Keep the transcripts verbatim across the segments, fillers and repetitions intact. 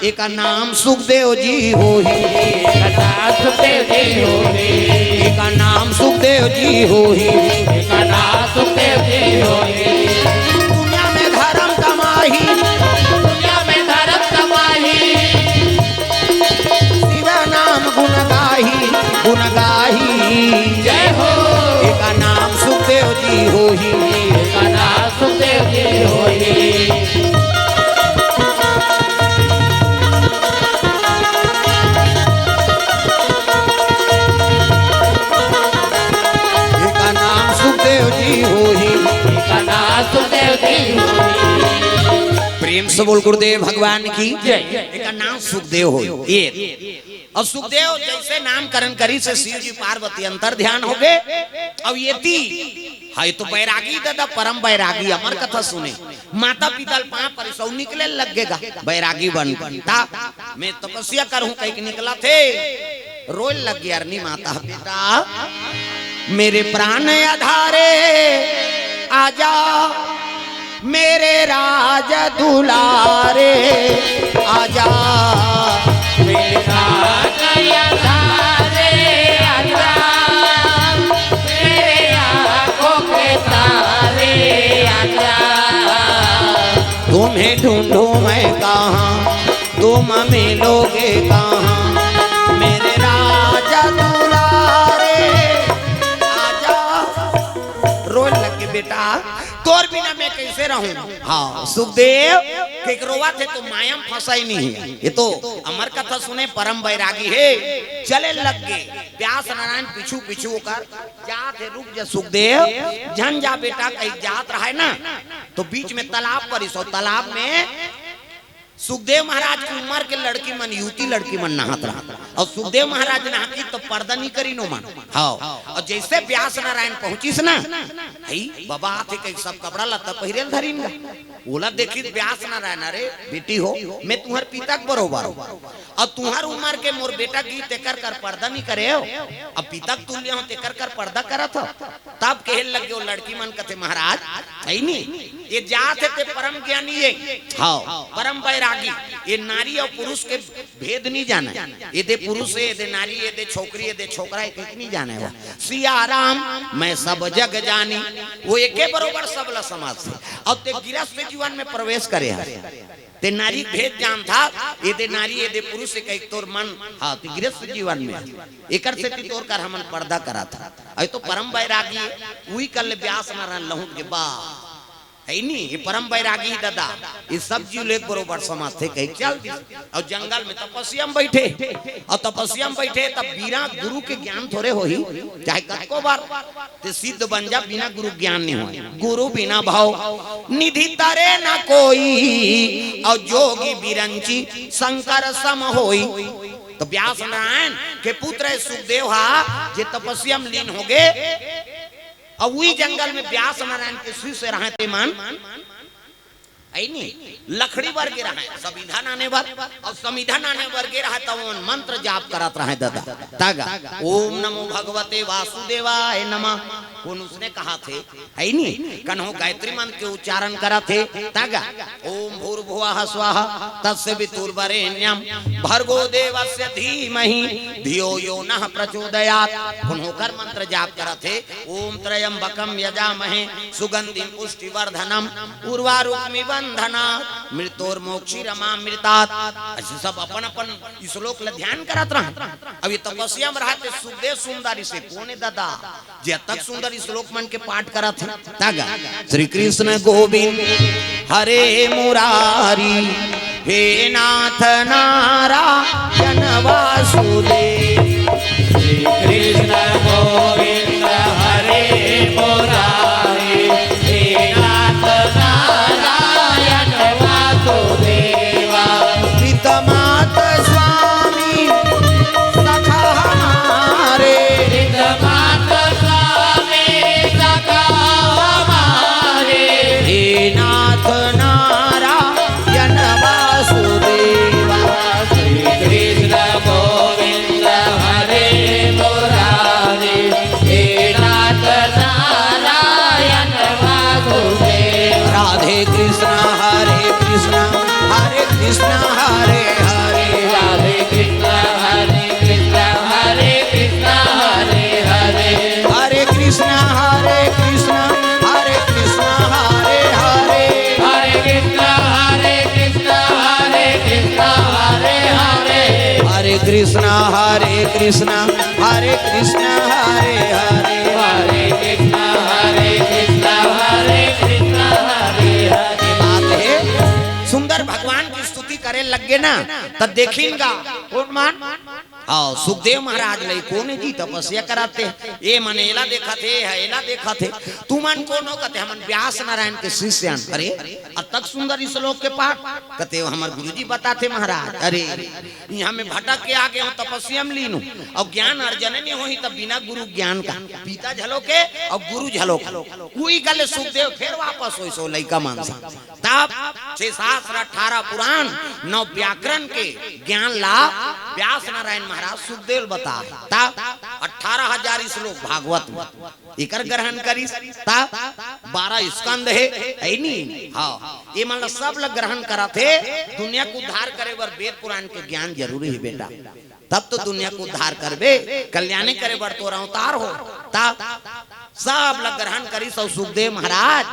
एकर नाम सुखदेव जी होही। एकर नाम सुखदेव जी होही। एकर नाम सुखदेव जी होही। एकर नाम सुखदेव जी होही। दुनिया में धर्म कमाही। दुनिया में धर्म कमाही। शिव नाम गुण गाही, गुण गाही। जय हो। एकर नाम सुखदेव जी होही। एकर नाम सुखदेव जी होही। एकर नाम सुखदेव जी होही। एकर नाम सुखदेव जी होही। प्रेम से बोल गुरुदेव भगवान की। जय। एकर नाम सुखदेव होही। ये। अउ सुखदेव जइसे नामकरण करिस हे शिव जी पार्वती अंतर ध्यान होगे। अउ एती, हाँ, ये तो बैरागी दादा, परम बैरागी, अमर कथा सुने। माता पिता ल पाँव परिस अउ निकले लग गे गा, बैरागी बन, बन। ता, मैं तपस्या करहूँ कहिके निकलथे, रोए लग गे अरनी माता, बेटा, मेरे प्राण आधारे, आजा, मेरे राज दुलारे, आजा। मेरे राज दुलारे, आजा। मेरे आंखों के तारे, आजा। तुम्हें ढूंढूं मैं कहाँ, तुम मिलोगे कहाँ, मेरे राज दुलारे, आजा। रोए लग गे, बेटा, तोर बिना मैं कइसे रहूं? हाँ, सुखदेव, के रोवत हे तो माया म फंसाय नहीं हे। ये तो अमर कथा सुने, परम बैरागी हे। चले लग गे। व्यास नारायण पीछू पीछू ओकर जात हे, रुक जा सुखदेव, झन जा बेटा, कहिके जात रहय ना, तो बीच में तालाब परिस अउ तालाब में सुखदेव महाराज के उमर के लड़की मन, युवती लड़की मन नहात रहय। अउ सुखदेव महाराज नहातिस त पर्दा नइ करिन ओमन। हाँ। अउ जइसे व्यास नारायण पहुंचिस ना, हई, बबा आथे कहिके सब कपड़ा लत्ता पहिरे ल धरिन गा। ओला देखिस व्यास नारायण, अरे बेटी हो, मैं तुम्हर पिता के बरोबर हूँ। अउ तुम्हर उमर के मोर बेटा गिस तेकर कर पर्दा नइ करे हो। अब पिता के तुल्य हो तेकर कर पर्दा करत हो। तब कहे लग गे ओ लड़की मन, कथे महाराज, हई नी, ये जात हे ते परम ज्ञानी हे। हाँ। परम बैरागी। ये नारी अउ पुरुष के भेद नइ जानय। ये दे पुरुष हे, ये दे नारी, ये दे छोकरी, ये दे छोकरा, ये कहिके नइ जानय वो। सिया राम मैं सब जग जानी। वो एके बरोबर सबला समझथे। अउ ते गृहस्थ जीवन में प्रवेश करे हस। ते नारी के भेद जानथस, ये दे नारी, ये दे पुरुष हे कहिके तोर मन, हाँ, ते गृहस्थ जीवन में। एकर सेती तोर कर हमन पर्दा करत हन। अउ ये तो परम बैरागी हे, उही कर ले व्यास नारायण लहुट गे बा। हई नी, ये परम बैरागी दादा, ये सब जीव ल एक बरोबर समझथे कहिके चल दिस। अउ जंगल में तपस्या में बइठे, अउ तपस्या में बइठे तब बिना गुरु के ज्ञान थोरे होही, चाहे कतको बार ते सिद्ध बन जा, बिना गुरु ज्ञान नइ होय। गुरु बिना भव निधि तरे न कोई, अउ जोगी बिरंची शंकर सम होई। त व्यास नारायण के पुत्र हे सुखदेव हा, जे तपस्या में लीन होगे, अउ उही जंगल में व्यास नारायण के शिष्य रहय ते मन, हई नी, लकड़ी बर गे रहय, समिधा नाने बर, अउ समिधा नाने बर गे रहय, त ओमन मंत्र जाप करत रहय दादा। त गा, ओम नमो भगवते वासुदेवाय नमः। कोन उसने कहाथे, हई नी, कन्हो गायत्री मंत्र के उच्चारण करत हे, त गा, ओम भूर्भुवः स्वः तस्य वितुर्वरेण्यं भर्गो देवस्य धीमहि धियो यो नः प्रचोदयात्। कोन ओकर मंत्र जाप करत हे, ओम त्र्यंबकम यजामहे सुगंधिम पुष्टिवर्धनम उर्वारुकमिव बंधनात् मृत्योर्मोक्षीरमामृतात्। अइसे सब अपन अपन श्लोक ल ध्यान करत रहय। अब ये तपस्या में रहय ते सुखदेव सुंदर से कोन हे दादा, जे अतक सुंदर श्लोक मन के पाठ करत हे। त गा, श्री कृष्ण गोविंद हरे मुरारी, हे नाथ नारायण वासुदेव। श्री कृष्ण गोविंद हरे मुरारी, हे नाथ नारायण वासुदेवा। प्रीतमात स्वामी सखा हमारे। प्रीतमात स्वामी सखा हमारे। हे नाथ नारायण वासुदेवा। श्री कृष्ण गोविंद हरे मुरारी। कृष्णा, हरे कृष्णा, हरे कृष्णा, हरे हरे। हरे कृष्णा, हरे कृष्णा, हरे कृष्णा, हरे हरे। ये बात हे, सुंदर भगवान की स्तुति करे लग गे ना, त देखिन गा, कोन मन? हाँ, सुखदेव महाराज लइक कोन हे जी, तपस्या कराथे। ये मन एला देखथे, हे एला देखथे। तुमन कोन हो? कथे, हमन व्यास नारायण के शिष्य हन। अरे, अतक सुंदर श्लोक के पाठ। कथे, हमर गुरुजी बताथे महाराज। अरे, इहाँ में भटक के आ गे हों, तपस्या में लीन हों, अउ ज्ञान अर्जन नइ होही, त बिना गुरु ज्ञान का पिता झलो के अउ गुरु झलो के। उही कले सुखदेव फेर वापस होइस ओ लइका मन से। तब छह शास्त्र, अठारह पुराण, नौ व्याकरण के ज्ञान ला व्यास नारायण महाराज सुखदेव ल बताय। तब अठारह हजार श्लोक भागवत में एकर ग्रहण करिस। तब बारह स्कंद हे, हे नी? हाँ, ये मन ला सब ला ग्रहण कराथे। दुनिया के उद्धार करे बर वेद पुराण के ज्ञान जरूरी हे बेटा, तब तो दुनिया के उद्धार करबे, कल्याणे करे बर तोर अवतार हो। तब सब ला ग्रहण करिस अउ सुखदेव महाराज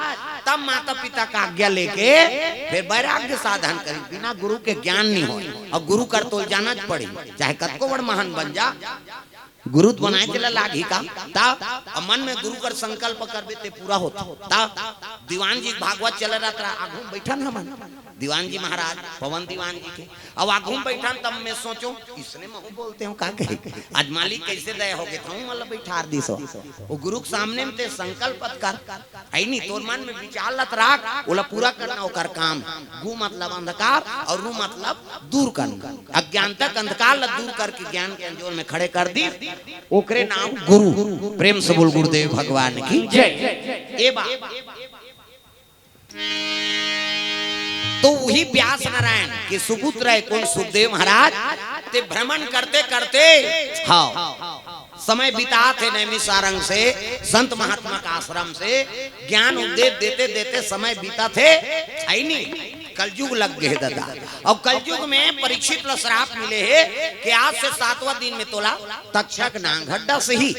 तब माता पिता का आज्ञा लेके फेर वैराग्य साधन करिस। बिना गुरु के ज्ञान नइ होय, अउ गुरु कर तोला जाना च पड़ही, चाहे कतको बड़ महान बन जा, गुरु त बनाय तेला लागही का। तब अउ मन में गुरु कर संकल्प करबे ते पूरा होथे। तब दीवान जी के भागवत चले रहत रहा, आघू में बइठन हमन, दीवान जी महाराज, पवन दीवान जी के, अउ आघू में बइठन, तब मैं सोचों, इसने महूँ बोलते हों का कहे, आज मालिक कइसे दया होगे, तहूँ मन ला बइठार दिस हो। ओ गुरु के सामने में ते संकल्प कर, हे नी, तोर मन में विचार ल त राख, ओला पूरा करना ओकर काम। गु मतलब अंधकार अउ रु मतलब दूर करना। अज्ञानता के अंधकार ला दूर करके ज्ञान के अंजोर में खड़े कर दिस, ओकरे नाम गुरु। प्रेम से बोल गुरुदेव भगवान की जय। ए बात तो उही व्यास नारायण के सुपुत्र हे कोन? सुखदेव महाराज। ते भ्रमण करते करते, हाँ, समय बिताथे नैमिषारण्य से, संत महात्मा का आश्रम से ज्ञान उपदेश देते देते समय बिताथे, हे नी? कलयुग लग गे हे दादा। अउ कलयुग में परीक्षित ला श्राप मिले हे कि आज से सातवां दिन में तोला तक्षक नांग ह डसही।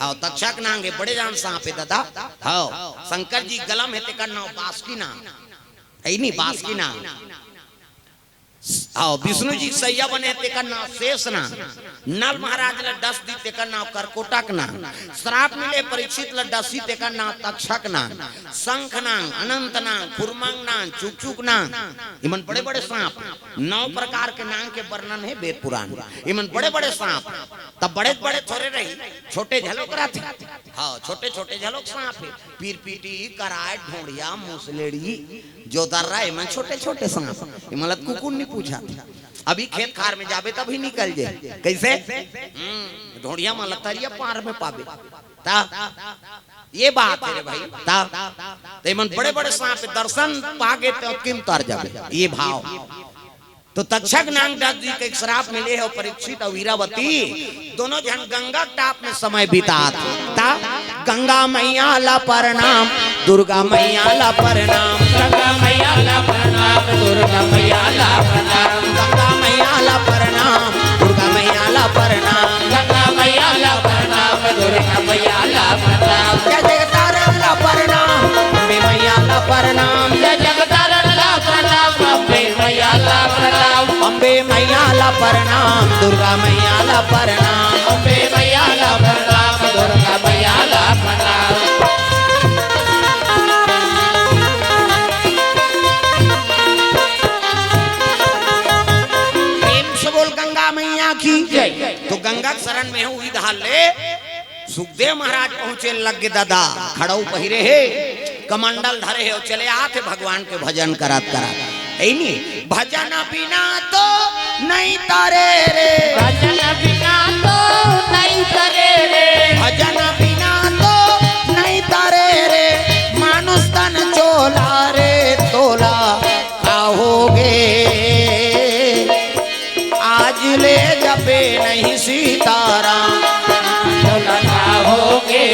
अउ तक्षक नांग हे, बड़े जान सांप हे दादा। हाँ, शंकर जी गला में हे, तेकर नांव बासुकी नांग, हे नी? बासुकी नांग। हाँ, विष्णु जी सैया बने हे, तेकर नांव शेष नांग। नल महाराज ला डस दिस, तेकर नांव करकोटक नांग। श्राप मिले परीक्षित ला डसही, तेकर नांव तक्षक नांग। शंख नांग, अनंत नांग, खुरमंग नांग, चुकचुक नांग। इमन बड़े बड़े सांप। नौ प्रकार के नांग के वर्णन हे वेद पुराण। इमन बड़े बड़े सांप। तब बड़े बड़े थोरे रही, छोटे झलोक रहिथे। हाँ, छोटे छोटे झलोक सांप हे। पिरपिटी, कराय, ढोढ़िया, मुसलेड़ी, जोदर्रा, एमन छोटे छोटे सांप। एमन ला कुकुर नइ पूछत। अभी खेत खार में जाबे तभी निकल जाय। कइसे? हम्म, ढोढ़िया मन ला तरिया पार में पाबे। तब ये बात हे रे भाई। तब त एमन बड़े बड़े सांप हे, दर्शन पागे त किम तर जाबे। ये भाव। तो तक्षक नांग डस दिस, एक श्राप मिले हे। परीक्षित अउ इरावती दोनों झन गंगा के टाप में समय बितात। तब गंगा मैया ला प्रणाम, दुर्गा मैया ला प्रणाम। गंगा मैया ला प्रणाम, दुर्गा मैया ला प्रणाम। गंगा मैया ला प्रणाम, दुर्गा मैया ला प्रणाम। गंगा मैया ला प्रणाम, दुर्गा मैया ला प्रणाम। जय जगतारण ला प्रणाम, अम्बे मैया ला प्रणाम। जय जगतारण ला प्रणाम, अम्बे मैया ला प्रणाम। अम्बे मैया ला प्रणाम, दुर्गा मैया ला प्रणाम। अम्बे मैया ला प्रणाम, दुर्गा मैया ला प्रणाम। प्रेम से बोल गंगा मैया की जय। तो गंगा के शरण में हे, उही डहर ले सुखदेव महाराज पहुंचे लग गे दादा। खड़ऊ पहिरे हे, कमंडल धरे हे, अउ चले आथे भगवान के भजन करत करत। हे नी? भजन बिना तो नइ तरे रे। भजन बिना तो नइ तरे रे। भजन बिना तो नइ तरे रे। मानुष तन चोला रे तोला का होगे। आज ले जपे नहीं सीताराम। तोला का होगे।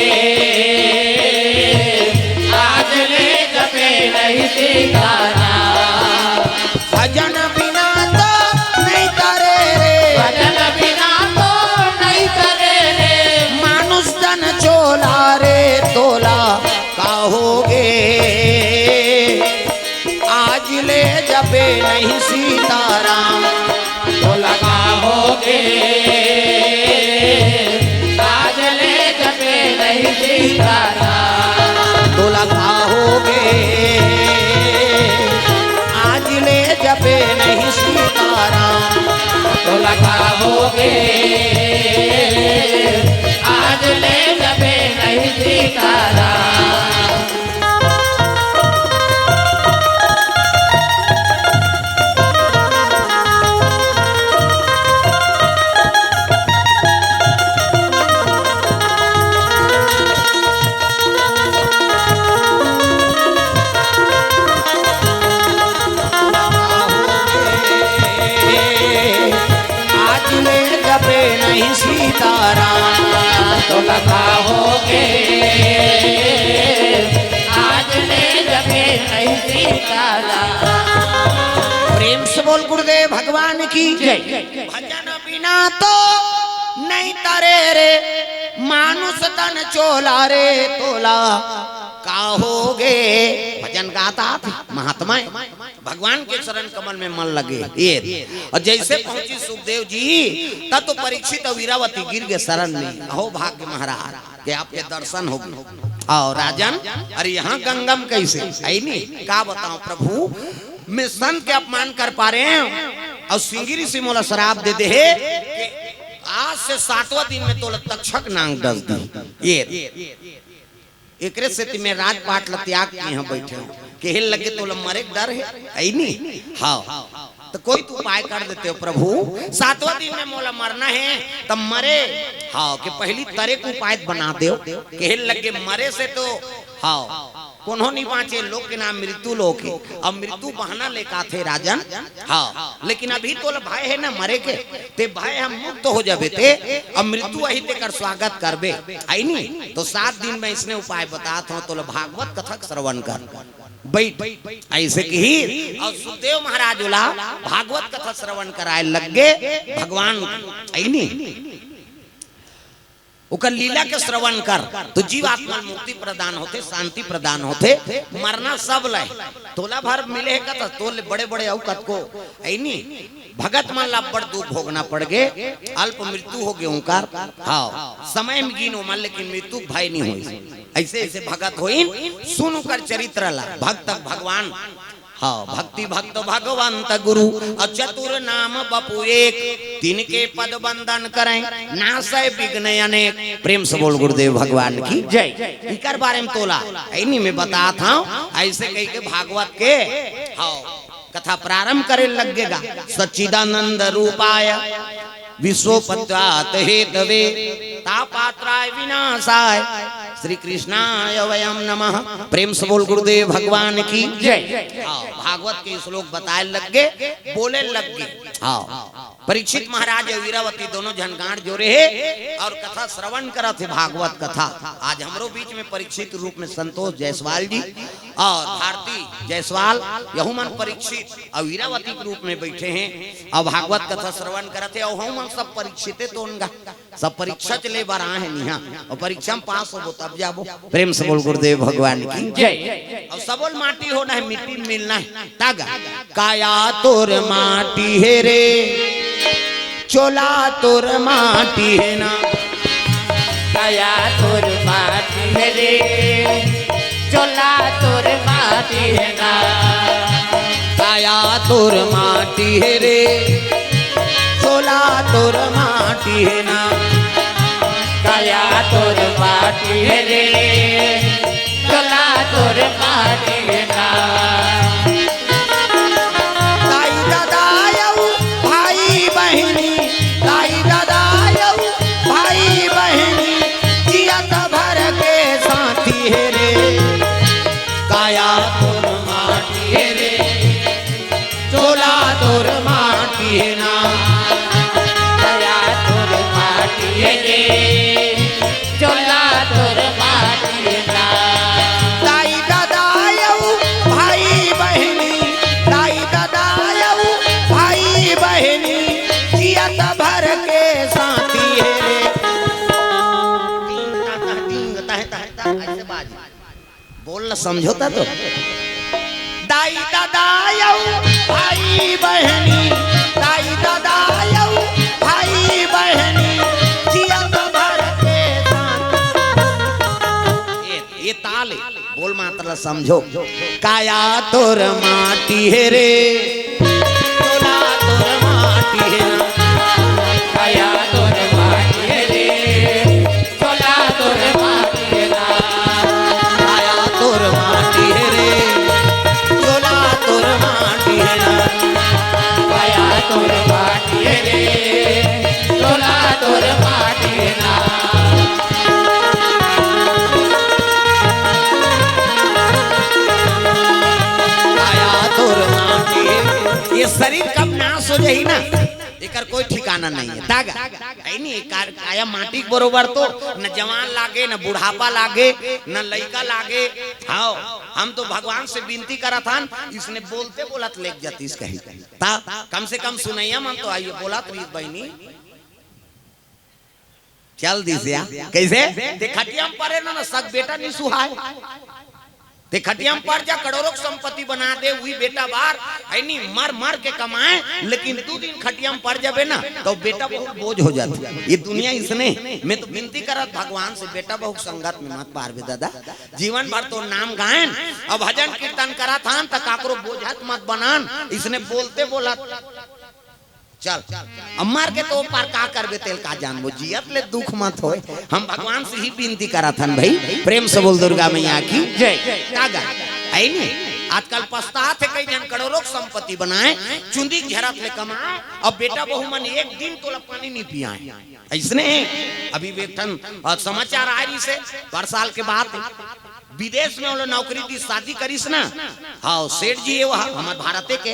आज ले जपे नहीं सीताराम। भजन बिना तो नइ तरे रे। भजन बिना तो नइ तरे रे। मानुष तन चोला रे तोला का होगे। आज ले जपे नहीं सीताराम। तोला का होगे। लगा होगे, आज ले जबे नहीं सीताराम। आज ले जबे नहीं सीताराम, तो लगा होगे। आज ले जबे नहीं सीताराम। प्रेम से बोल गुरुदेव भगवान की जय। भजन बिना तो नहीं तरे रे, मानुष तन चोला रे तोला का होगे। भजन गाता था महात्मा है। भगवान के चरण कमल में मन लगे। ये और जैसे पहुंची सुखदेव जी, तब तो परीक्षित और वीरावती गिर गए शरण में। अहो भाग्य महाराज के आपके दर्शन हो गए। और राजन, अरे यहाँ गंगम कैसे आई नहीं, का बताऊं प्रभु, मैं संत के अपमान कर पा रहे हैं और सिंगी ऋषि मोला श्राप दे दे है कि आज से सातवां दिन में तोला तक्षक नांग डस दी। ये एकरे सेती मैं राजपाट ल त्याग के यहाँ बैठे हूँ। केहे लगे तोला मरे के डर है, है नी? हाँ। तो कोई तो उपाय कर देते हो प्रभु, सातवां दिन में मोला मरना है, तब मरे, हाँ, के पहली तरे के उपाय बना दो। केहे लगे मरे से तो, हाँ, कोनो नहीं बाँचे, लोक के नाम मृत्यु लोक है। अब मृत्यु बहाना लेके आथे राजन, हाँ, लेकिन अभी तोला भय है ना मरे के, ते भय हम मुक्त हो जाबे ते, अब मृत्यु वही तेकर स्वागत करबे, है नी? तो सात दिन में इसने उपाय बतात हूँ, तोला भागवत कथा के श्रवण कर, बैठ, ऐसे कही। और सुखदेव महाराज ओला भागवत कथा श्रवण कराए लग गे भगवान, है नी? ओकर लीला के श्रवण कर, तो जीवात्मा ल मुक्ति प्रदान होथे, शांति प्रदान होथे। मरना सब ल हे, तोला भर मिले हे कथा, तोले बड़े-बड़े अउ कतको, है नी? भगत मन ला बड़ दुख भोगना पड़ गे, अल्प मृत्यु हो गे ओंकार। हाँ, समय में गिन ओमन, लेकिन मृत्यु के भय नहीं होइस। ऐसे-ऐसे भगत होइन, सुन ओकर चरित्र ला, भक्त भगवान। हाँ, भक्ति भक्त भगवंत गुरु, अउ चतुर नाम बपु एक, तिनके पद बंदन करें, नासै विघ्न अनेक। प्रेम से बोल गुरुदेव भगवान की जय। इकर बारे में तोला, है नी, मैं बतात हूँ, ऐसे कह के भागवत के, हाँ, कथा प्रारंभ करे लग गे गा। सच्चिदानंद रूपाय विश्वोपत्यात हेतवे, तापात्राय विनाशाय, श्री कृष्णाय वयम नमः। प्रेम से बोल गुरुदेव भगवान की जय। हाँ, भागवत के श्लोक बताए लग गे, बोले लग गे। हाँ, परीक्षित महाराज अउ वीरावती दोनों झन गांठ जोरे हे अउ कथा श्रवण करत हे, भागवत कथा। आज हमरो बीच में परीक्षित रूप में संतोष जायसवाल जी अउ भारती जायसवाल, यहू मन परीक्षित अउ वीरावती के रूप में बैठे हे अउ भागवत कथा श्रवण करत हे। अउ हमन सब परीक्षिते तो ओनगा, सब परीक्षा च ले बर आए हे इहाँ अउ परीक्षा में पास होबो तब जाबो। प्रेम से बोल गुरुदेव भगवान की जय। अउ सबो ल माटी होना हे, मिट्टी में मिलना हे। तागा काया तोर माटी हे रे, चोला तोर माटी हे ना। काया तोर माटी हे रे, चोला तोर माटी हे ना। काया तोर माटी हे रे, चोला तोर माटी हे ना। काया तोर माटी हे रे, चोला तोर माटी हे ना। दाई ददा अउ भाई बहिनी, दाई ददा अउ भाई बहिनी, जियत भर के साथी हे रे। काया तोर माटी हे रे, चोला तोर माटी हे ना। काया तोर माटी हे रे, चोला तोर माटी हे ना। दाई ददा अउ भाई बहिनी, दाई ददा अउ भाई बहिनी, जियत भर के साथी हे रे। टींग ता ता टींग ता हे ता हे ता, ऐसे बाजी। बोल ल समझो ता तो। दाई ददा अउ भाई बहिनी, दाई ददा अउ भाई बहिनी, जियत भर के साथ। ये, ये ताल हे, बोल मात्रा ल समझो। काया तोर माटी हे रे, चोला तोर माटी हे ना। ही ना, एकर कोई ठिकाना नहीं है। तागा, है नहीं, एकर काया माटी के बरोबर तो न जवान लागे, न बुढ़ापा लागे, न लइका लागे। हाँ, हम तो भगवान से विनती करत हन, इसने बोलते बोलत लेग जातिस कही। ता, कम से कम सुनैया मन तो आइए, बोलत रहिस बहिनी। चल दिस या। कैसे? ते खटिया में परे ना, ना सग बेटा नहीं सुहाय। ते खटिया में पड़ जा, करोड़ों की संपत्ति बना दे, वही बेटा बार, है नहीं, मर मर के कमाए, लेकिन दू दिन खटिया में पड़ जाबे ना, तो बेटा बहुत बोझ हो जाता। ये दुनिया इसने, मैं तो विनती करत भगवान से, बेटा बहुत संगत में मत पारबे दादा, जीवन भर तो नाम गायन, अब भजन कीर्तन करत हन, त काकरो बोझत मत बनान, इसने बोलते बोलत चल, अब मर के तो पार का करबे, तेल का जानबो, जियत ले दुख मत होय। हम भगवान से ही विनती करत हन भाई, प्रेम से बोल दुर्गा मैया की जय। का गा? है नहीं? आजकल पछतात हे, कई झन करोड़ों के संपत्ति बनाए, चुंदी झरत ले कमाए, अब बेटा बहू मन एक दिन तोला पानी नहीं पियाए। ऐसने अभी एक ठन, अ, समाचार आ रही से, बारह साल के बाद विदेश में वो लोग नौकरी दी, शादी करिस ना। हाँ, सेठ जी हे वह, हमर भारते के।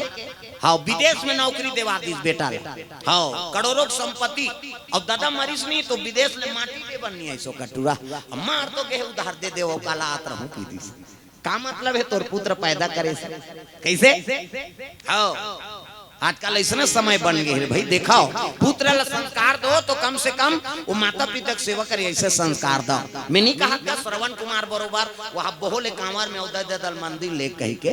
हाँ, विदेश में नौकरी देवा दिस बेटा ला। हाँ, करोड़ों की संपत्ति। अब दादा मरिस नहीं तो विदेश ले माटी दे बर नहीं आइस ओ कटुरा। अब मार तो गे उधार दे दे, ओ काला आत रहूं की दिस। का मतलब हे तोर पुत्र पैदा करे से? कैसे? हाँ। आजकल ऐसने समय बन गए हे भाई, देखाओ, पुत्र ला संस्कार दो तो कम से कम वो माता पिता के सेवा करे, ऐसे संस्कार दो। मैं नहीं कहा कि श्रवण कुमार बरोबर वहाँ बोहो ले कांवर में उदय ददल मंदिर ले कह के,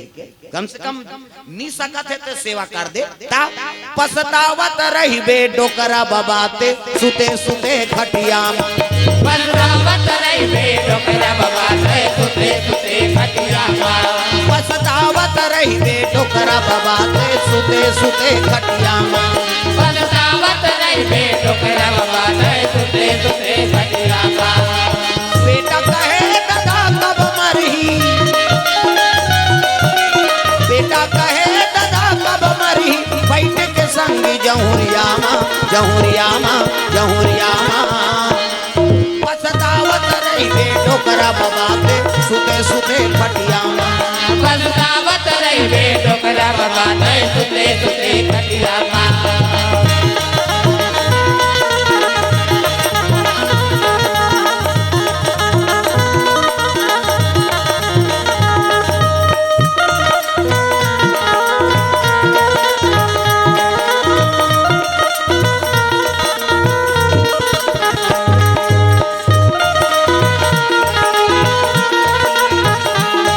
कम से कम नहीं सकत हे ते सेवा कर दे। ता पछतावत रहिबे डोकरा बाबा ते सुते सुते खटिया में। पछतावत रहिबे डोकरा बाबा ते सुते सुते खटिया मा। पछतावत रहिबे डोकरा बाबा ते सुते सुते खटिया मा। पछतावत रहिबे डोकरा बाबा ते सुते सुते खटिया मा। बेटा कहे दादा कब मरही, बेटा कहे दादा कब मरही, बैठ के संगी जहुरिया मा, जहुरिया मा, जहुरिया मा। पछतावत रहिबे डोकरा बाबा ते सुते सुते खटिया मा। पछतावत रहिबे डोकरा बाबा ते सुते सुते खटिया मा।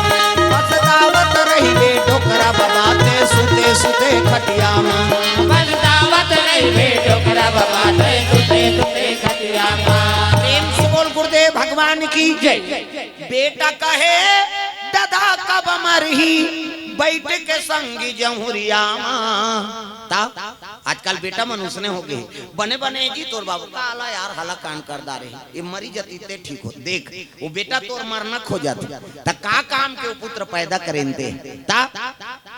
पछतावत रहिबे डोकरा बाबा ते सुते सुते खटिया मा। पछतावत रहिबे डोकरा बाबा ते सुते सुते खटिया मा। प्रेम से बोल गुरुदेव भगवान की जय। बेटा कहे दादा कब मरही, बैठ के संगी जहुरिया मा। ता आजकल बेटा मन उसने हो गए, बने बने जी तोर बाबू का आला यार, हला कांड कर डारे, ये मरी जती ते ठीक हो। देख, वो बेटा तोर मरना खोजत, त का काम के वो पुत्र पैदा करेन ते? ता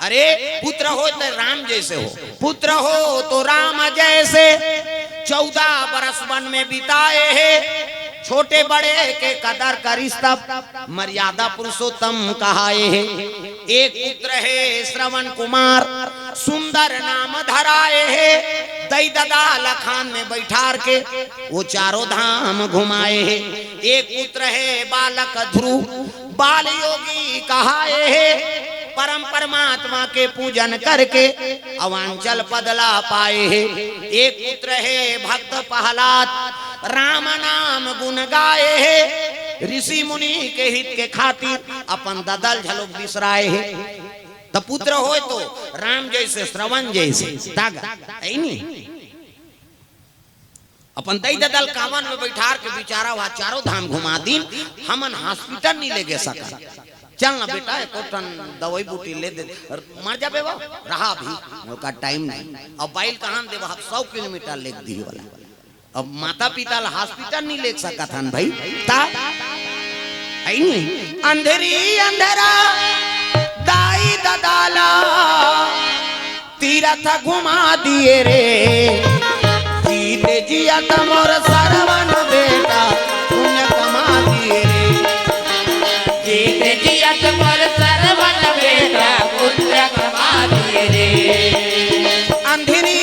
अरे पुत्र हो ते राम जैसे हो, पुत्र हो तो राम जैसे। चौदह बरस वन में बिताए हे, छोटे बड़े के कदर करिस तब, मर्यादा पुरुषोत्तम कहाए हे। एक पुत्र हे श्रवण कुमार, सुंदर नाम धराए हे। दई ददा लखान में बैठार के वो चारों धाम घुमाए हे। एक पुत्र हे बालक ध्रुव, बाल योगी कहाए हे। परम परमात्मा के पूजन करके अवांचल पद ला पाए हे। एक पुत्र हे भक्त प्रहलाद, राम नाम गुण गाए हे। ऋषि मुनि के हित के खातिर अपन ददल झलोक बिसराए हे। त पुत्र होय तो राम जैसे, श्रवण जैसे, तागा, है नी? अपन दई ददल कावन में बैठार के बिचारा वहाँ चारों धाम घुमा दीन, हमन हॉस्पिटल नहीं ले गे सकन। चल ना बेटा, एको ठन दवाई बूटी ले दे, मर जाबे वो, रहा अभी, ओकर टाइम नहीं। अब बाइल कहाँ देबा, अब सौ किलोमीटर लेग दी वाला। अब माता पिता ला हॉस्पिटल नहीं लेग सकत हन भाई, ता है नहीं? अंधेरी अंधेरा दाई ददाला तीरथ घुमा दिए रे। जीते जियत मोर सरवन बेटा पुण्य कमा दिए रे। जीते जियत मोर सरवन बेटा पुण्य कमा दिए रे। अंधेरी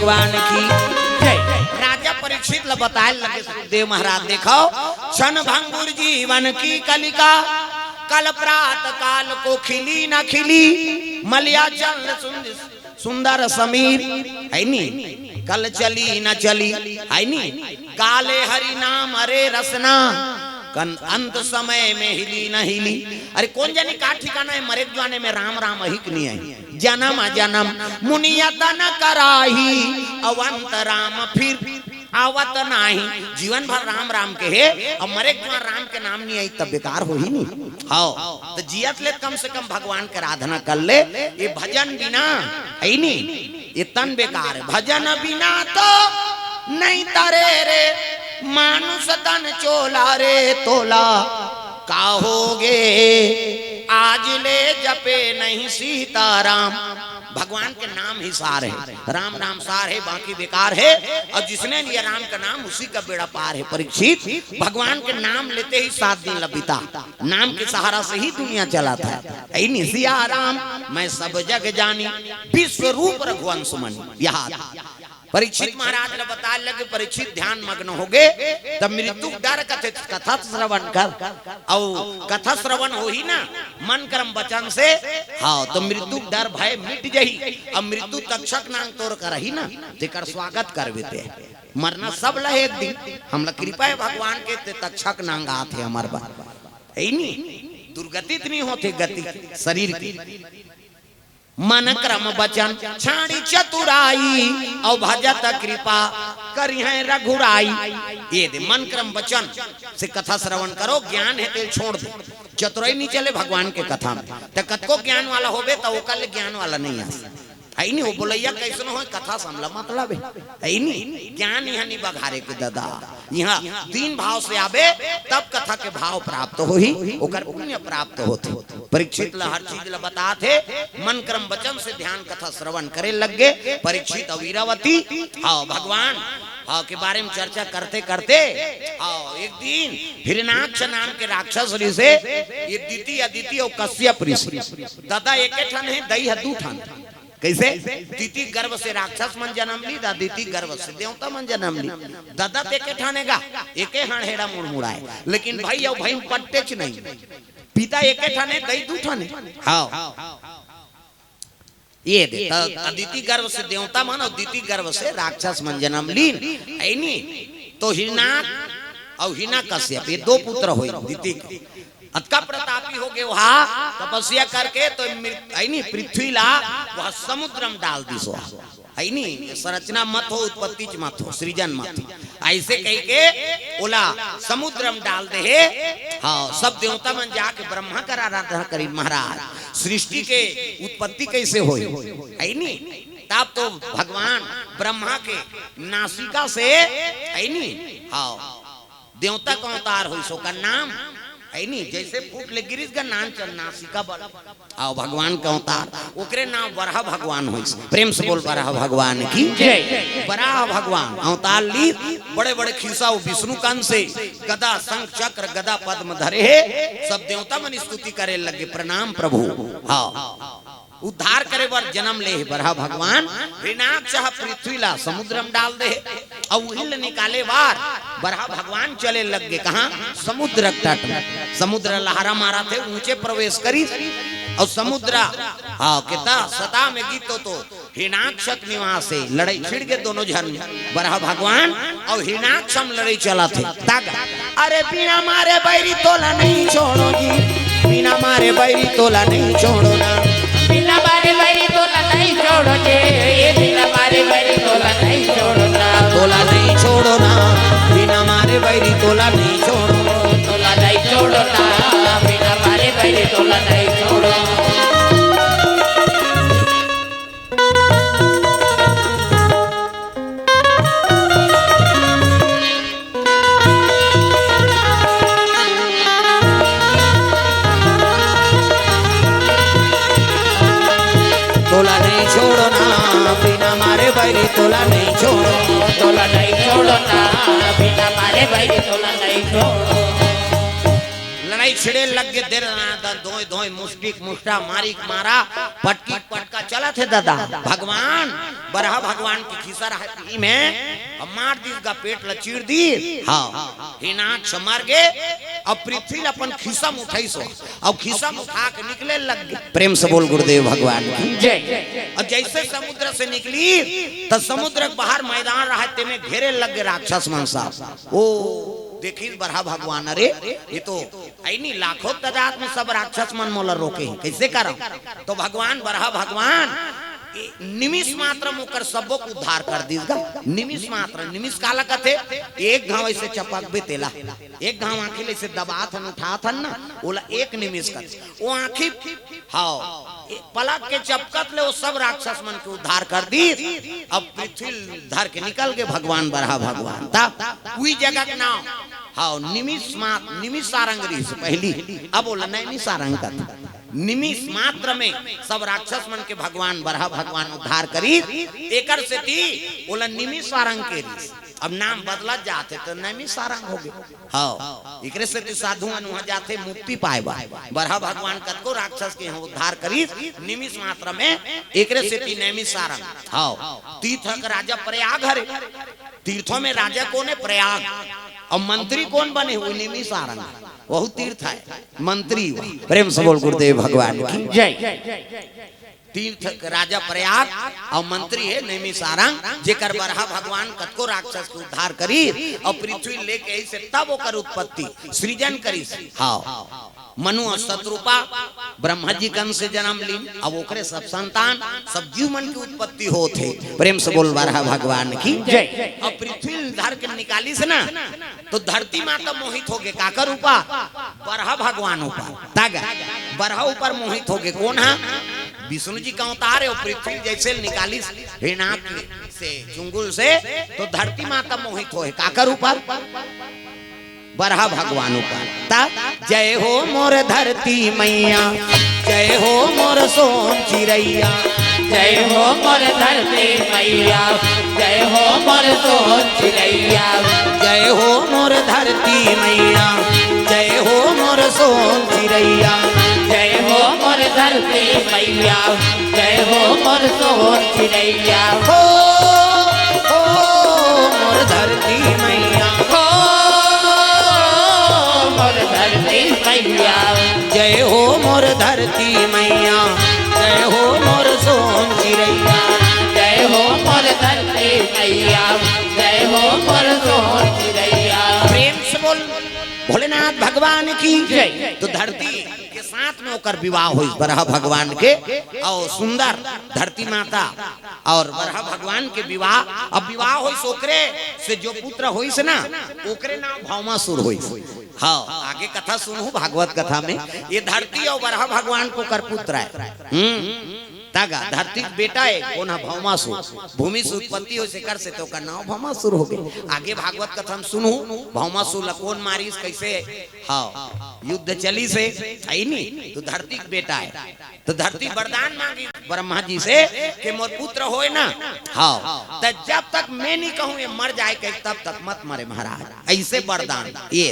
भगवान की जय। राजा परीक्षित ल बताए लगे सुखदेव महाराज, देखो, क्षण भंगुर जीवन की कलिका, कल प्रात काल को खिली न खिली, मलिया चंद सुंद-, सुंदर समीर, है नी, कल चली न चली, है नी, गाले हरि नाम अरे रसना, कन अंत समय में हिली न हिली। अरे कोन जनी का ठिकाना हे, मरे के जुआने में राम राम अही कि नहीं अही। जनम जनम मुनि यतन कराही, अउ अंत राम फिर आवत नाही। जीवन भर राम राम कहे, अउ मरे के जुआन राम के नाम नहीं आई, तब बेकार होही नी। हव, त जियत ले कम से कम भगवान के आराधना कर ले। ये भजन बिना, है नी, ये तन बेकार हे। भजन बिना तो नहीं तरे रे, मानुष तन चोला रे तोला, का होगे आज ले जपे नहीं सीताराम। भगवान के नाम ही सार हे, राम नाम सार हे, बाकी बेकार हे। अउ जिसने लिया राम का नाम, उसी का बेड़ा पार हे। परीक्षित, भगवान के नाम लेते ही सात दिन ल बिता, नाम के सहारा से ही दुनिया चलत हे। ऐ नी सिया राम, मैं सब जग जानी, विश्व रूप रघुवंश मनी। यह परीक्षित महाराज ल बताए लगे, परीक्षित ध्यान मग्न होगे, तब मृत्यु के डर कथे, कथा श्रवण कर, अउ कथा श्रवण होही ना मन कर्म वचन से, हव, त मृत्यु के डर भय मिट जही। अब मृत्यु तक्षक नांग तोर करही ना, तेकर स्वागत करबे ते। मरना सब ल हे एक दिन, हमला कृपा हे भगवान के, ते तक्षक नांग आथे हमर बर। ऐ नी, दुर्गति त नहीं होथे गति शरीर की। मन क्रम वचन छाड़ी चतुराई, अउ भजत कृपा करिहैं रघुराई। ये दे मन क्रम वचन से कथा श्रवण करो, ज्ञान हे तेल छोड़ दो। चतुराई नहीं चले भगवान के कथा में। त कतको ज्ञान वाला होबे त ओकर ले ज्ञान वाला नहीं आस। है नी, वो बोलैया कैसन होय, कथा से हमला मतलब हे। है नी, ज्ञान यहाँ नहीं बघारे के ददा। यहाँ दीन भाव से आबे, तब कथा के भाव प्राप्त होही, ओकर पुण्य प्राप्त होथे। परीक्षित ल हर चीज ल बतात हे, मन क्रम वचन से ध्यान कथा श्रवण करे लग गे। परीक्षित अउ इरावती, हव, भगवान, हव, के बारे में चर्चा करते करते, हव, एक दिन हिरणाक्ष नाम के राक्षस ऋषि, ये दिति, अदिति अउ कश्यप ऋषि, ददा एके ठन हे, दई ह दू ठन। कैसे? दिति गर्भ से राक्षस मन जन्म ली, अदिति गर्भ से देवता मन जन्म ली। ददा त एके ठन हे गा, एके हड़हेड़ा मुड़मुड़ाए, लेकिन भाई अउ भाई पट्टेच नहीं। पिता एके ठन हे, दई दू ठन हे। हव। ये दे, त अदिति गर्भ से देवता मन अउ दिति गर्भ से राक्षस मन जन्म लीन, ऐ नी? तो हिरणाक अउ हिरण्यकश्यप, ये दो पुत्र होय दिति के। अतका प्रतापी होगे ओहा, तपस्या करके तो मृत-, ऐ नी, पृथ्वी ला ओहा समुद्र में डाल दिस ओहा। ऐ नी, संरचना मत हो, उत्पत्ति च मत हो, सृजन मत हो। ऐसे कहिके ओला समुद्र में डाल दे हे। हव, सब देवता मन जाके ब्रह्मा कर आराधना करी, महाराज, सृष्टि के उत्पत्ति कैसे होय? ऐ नी, तब तो भगवान ब्रह्मा के नासिका से, ऐ नी, हव, देवता के अवतार होइस, ओकर नाम, ऐ नी, जैसे फूट ले गिरिस गा नान चल नासिका बल। अउ भगवान के अवतार, ओकरे नाम बराह भगवान होइस। प्रेम से बोल बराह भगवान की जय। बराह भगवान अवतार ली, बड़े बड़े खीसा अउ विष्णु कंस से गदा शंख चक्र गदा पद्म धरे हे, सब देवता मन स्तुति करे लगे, प्रणाम प्रभु। हव, उद्धार करे बर जन्म ले हे बराह भगवान। हिरणाक्ष ह पृथ्वी ला समुद्र में डाल दे हे, अउ उही ल निकाले बर बराह भगवान चले लग गे। कहाँ? समुद्र तट में। समुद्र लहरा मारत हे, ऊंचे प्रवेश करिस, अउ समुद्र, हव, केता सता में गीत तो, तो हिरणाक्ष के निवास हे, लड़ई छिड़ गे दोनों झन में। बराह भगवान अउ हिरणाक्ष में लड़ई चलत हे। तब अरे बिना मारे बैरी तोला नहीं छोड़ो जी, बिना मारे बैरी तोला नहीं छोड़ो ना। बिना मारे बैरी तोला नहीं छोड़ो जे, ये बिना मारे बैरी तोला नहीं छोड़ो ना। तोला नहीं छोड़ो ना, बिना मारे बैरी तोला नहीं छोड़ो। तोला नहीं छोड़ो ना, बिना मारे बैरी तोला नहीं छोड़ो। तोला नहीं छोड़ो ना, बिना मारे बैरी तोला नहीं छोड़ो। तोला नहीं छोड़ो ना, बिना मारे बैरी तोला नहीं छोड़ो। छिड़े लग गे, दे रहा था, दोय दोय मुस्टिक मुस्टा मारी मारा, पटकी पटका चलत हे दादा। भगवान बरहा भगवान के खिसा रहा, ई में अब मार दीस गा, पेट ल चीर दी। हाँ, हिनाक से मर गे। अब पृथ्वी ल अपन खिसा म उठाइस हो, अब खिसा म उठा के निकले लग गे। प्रेम से बोल गुरुदेव भगवान की। जय। अब जैसे समुद्र से निकली त समुद्र के बाहर मैदान रहा, तेमे घेरे लग गे राक्षस मन सब। ओ देखिस बरहा भगवान, अरे ये तो ऐनी लाखों तादाद में सब राक्षस मन मोला रोके हे, कैसे करम? तो भगवान बरहा भगवान ए, निमिष मात्र में ओकर सबो के उद्धार कर दीस गा। निमिष मात्र, निमिष काला कथे? एक घाव ऐसे चपकबे तेला, एक घाव आंखी ले ऐसे दबात हन, उठात हन ना, ओला एक निमिष कथे। ओ आंखी, हाँ, ए, पलक के चपकत ले ओ सब राक्षस मन के उद्धार कर दीस। अब पृथ्वी धर के निकल गे भगवान बरहा भगवान। ता उही जगह के नाम, हाँ, निमिष मा-, निमिष सारंग रहिस पहली, अब ओला नैमी सारंग कथे। निमिष मात्र में सब राक्षस मन के भगवान बरहा भगवान उद्धार करिस, एकर सेती ओला निमिष सारंग के रहिस। अब नाम बदलत जाथे त नैमी सारंग हो गे। हाँ, एकरे सेती साधु मन उहाँ जाथे मुक्ति पाए बर। बरहा भगवान कतको राक्षस के उद्धार करिस, निमिष मात्र में, एकरे सेती नैमी सारंग। हाँ, तीर्थ के राजा प्रयाग हरे। तीर्थों में राजा कोन हे? प्रयाग। अउ मंत्री कोन बने? वो निमिष सारंग, वहू तीर्थ हे, मंत्री। प्रेम से बोल गुरुदेव भगवान की। जय। तीर्थ के राजा प्रयाग अउ मंत्री हे नैमी सारंग, जेकर बरहा भगवान कतको राक्षस के उद्धार करिस अउ पृथ्वी लेके आइस, तब ओकर उत्पत्ति, सृजन करिस। हाँ, मनु अउ शतरूपा ब्रह्मा जी के अंश से जन्म लीन, अब ओकरे सब संतान, सब जीव मन के उत्पत्ति होत हे। प्रेम से बोल बरहा भगवान की। जय। अब पृथ्वी धर के निकालिस ना, तो धरती माता मोहित हो गे। काकर रूपा? बरहा भगवान ऊपर। तागा बरहा ऊपर मोहित हो गे। कोन हा? विष्णु जी के अवतार हे। अउ पृथ्वी जैसे निकालिस हिरणाक्ष से, चुंगुल से, तो धरती माता मोहित होए। काकर ऊपर? बरहा भगवान ऊपर। ता जय हो मोर धरती मैया, जय हो मोर सोन चिरैया। जय हो मोर धरती मैया, जय हो मोर सोन चिरैया। जय हो मोर धरती मैया, जय हो मोर सोन चिरैया। जय हो मोर धरती मैया, जय हो मोर सोन चिरैया। हो, हो मोर धरती मैया, हो मोर धरती मैया, जय हो मोर धरती मैया, जय हो मोर सोन चिरैया। जय हो मोर धरती मैया, जय हो मोर सोन चिरैया। प्रेम से बोल भोलेनाथ भगवान की। जय। तो धरती के साथ में ओकर विवाह होइस बरहा भगवान के, अउ सुंदर धरती माता अउ बरहा भगवान के विवाह। अब विवाह होइस ओकरे से, जो पुत्र होइस ना, ओकरे नाम भौमासुर होइस। हाँ, आगे कथा सुनहू भागवत कथा में, ये धरती अउ बरहा भगवान के ओकर पुत्र हे। हम्म, तागा धरती के बेटा हे, कोन हा? भौमासुर। भूमि से उत्पत्ति होइस, एकर से तो ओकर नाम भौमासुर हो गे। आगे भागवत कथा में सुनहू, भौमासुर ला कोन मारिस, कैसे, हाँ, युद्ध चलिस हे, हे नी? तो धरती के बेटा हे। तो धरती वरदान मांगिस ब्रह्मा जी से कि मोर पुत्र होए ना, हाँ, त जब तक मैं नहीं कहूँ ये मर जाए, कहे, तब तक मत मरे महाराज। ऐसे वरदान ये।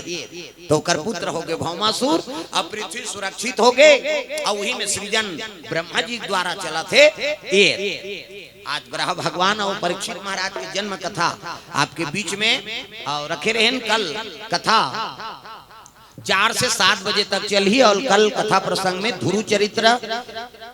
तो ओकर पुत्र हो गे भौमासुर, अब पृथ्वी सुरक्षित हो गे, अउ उही में सृजन ब्रह्मा जी द्वारा चलत हे। ये आज बरहा भगवान अउ परीक्षित महाराज के जन्म कथा आपके बीच में अउ रखे रहेन। कल कथा चार से सात बजे तक चलही अउ कल कथा प्रसंग में ध्रुव चरित्र,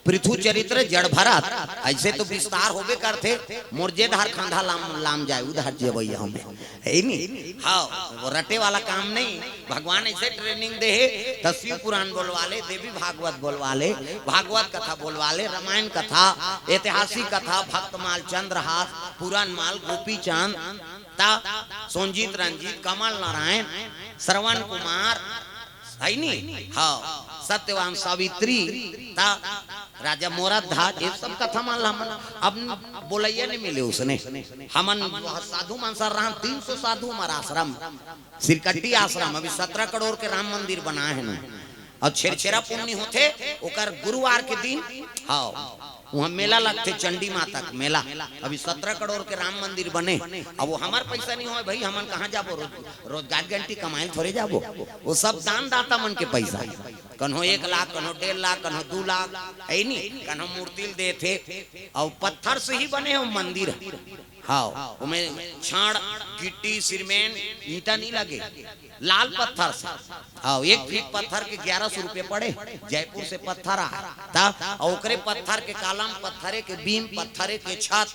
पृथु चरित्र, जड़ भरत, ऐसे तो विस्तार होबे करथे। मोर जे धार खांधा लाम, लाम जाए, उधार जेबैया हमें, हे नी? हाँ, वो रटे वाला काम नहीं। भगवान ऐसे training दे हे, त शिव पुराण बोलवा ले, देवी भागवत बोलवा ले, भागवत कथा बोलवा ले, रामायण कथा, ऐतिहासिक कथा, भक्तमाल, चंद्रहास, पुराणमाल, गोपीचंद, ता सोंजित रंजित, कमल नारायण, श्रवण कुमार, हे नी? हाँ, सत्यवान सावित्री, ता राजा मोरध्वज, ये सब कथा मन ला हमन अब बोलैया नहीं मिले उसने। हमन साधु मन सर रहन, तीन सौ साधु हमारा आश्रम, सिरकट्टी आश्रम, अभी सत्रह करोड़ के राम मंदिर बनाए हे ना। अउ छेरछेरा पुन्नी होथे, ओकर गुरुवार के दिन, हाँ, वहाँ मेला लगथे, चंडी माता के मेला। अभी सत्रह करोड़ के राम मंदिर बने, अब वो हमर पैसा नहीं होय भाई, हमन कहाँ जाबो? रोज, रोजगार गारंटी कमाए ल थोरे जाबो। वो सब दान दाता मन के पैसा, कन्हो एक लाख, कन्हो डेढ़ लाख, कन्हो दू लाख, है नी, कन्हो मूर्ति ल देथे। अउ पत्थर से ही बने हो मंदिर। हाँ, ओमे छड़, गिट्टी, सीमेंट, ईंटा नहीं लगे, लाल पत्थर से। हाँ, एक फीट पत्थर के ग्यारह सौ रुपये पड़े, जयपुर से पत्थर आए। ता अउ ओकरे पत्थर के कॉलम, पत्थरे के बीम, पत्थरे के छत,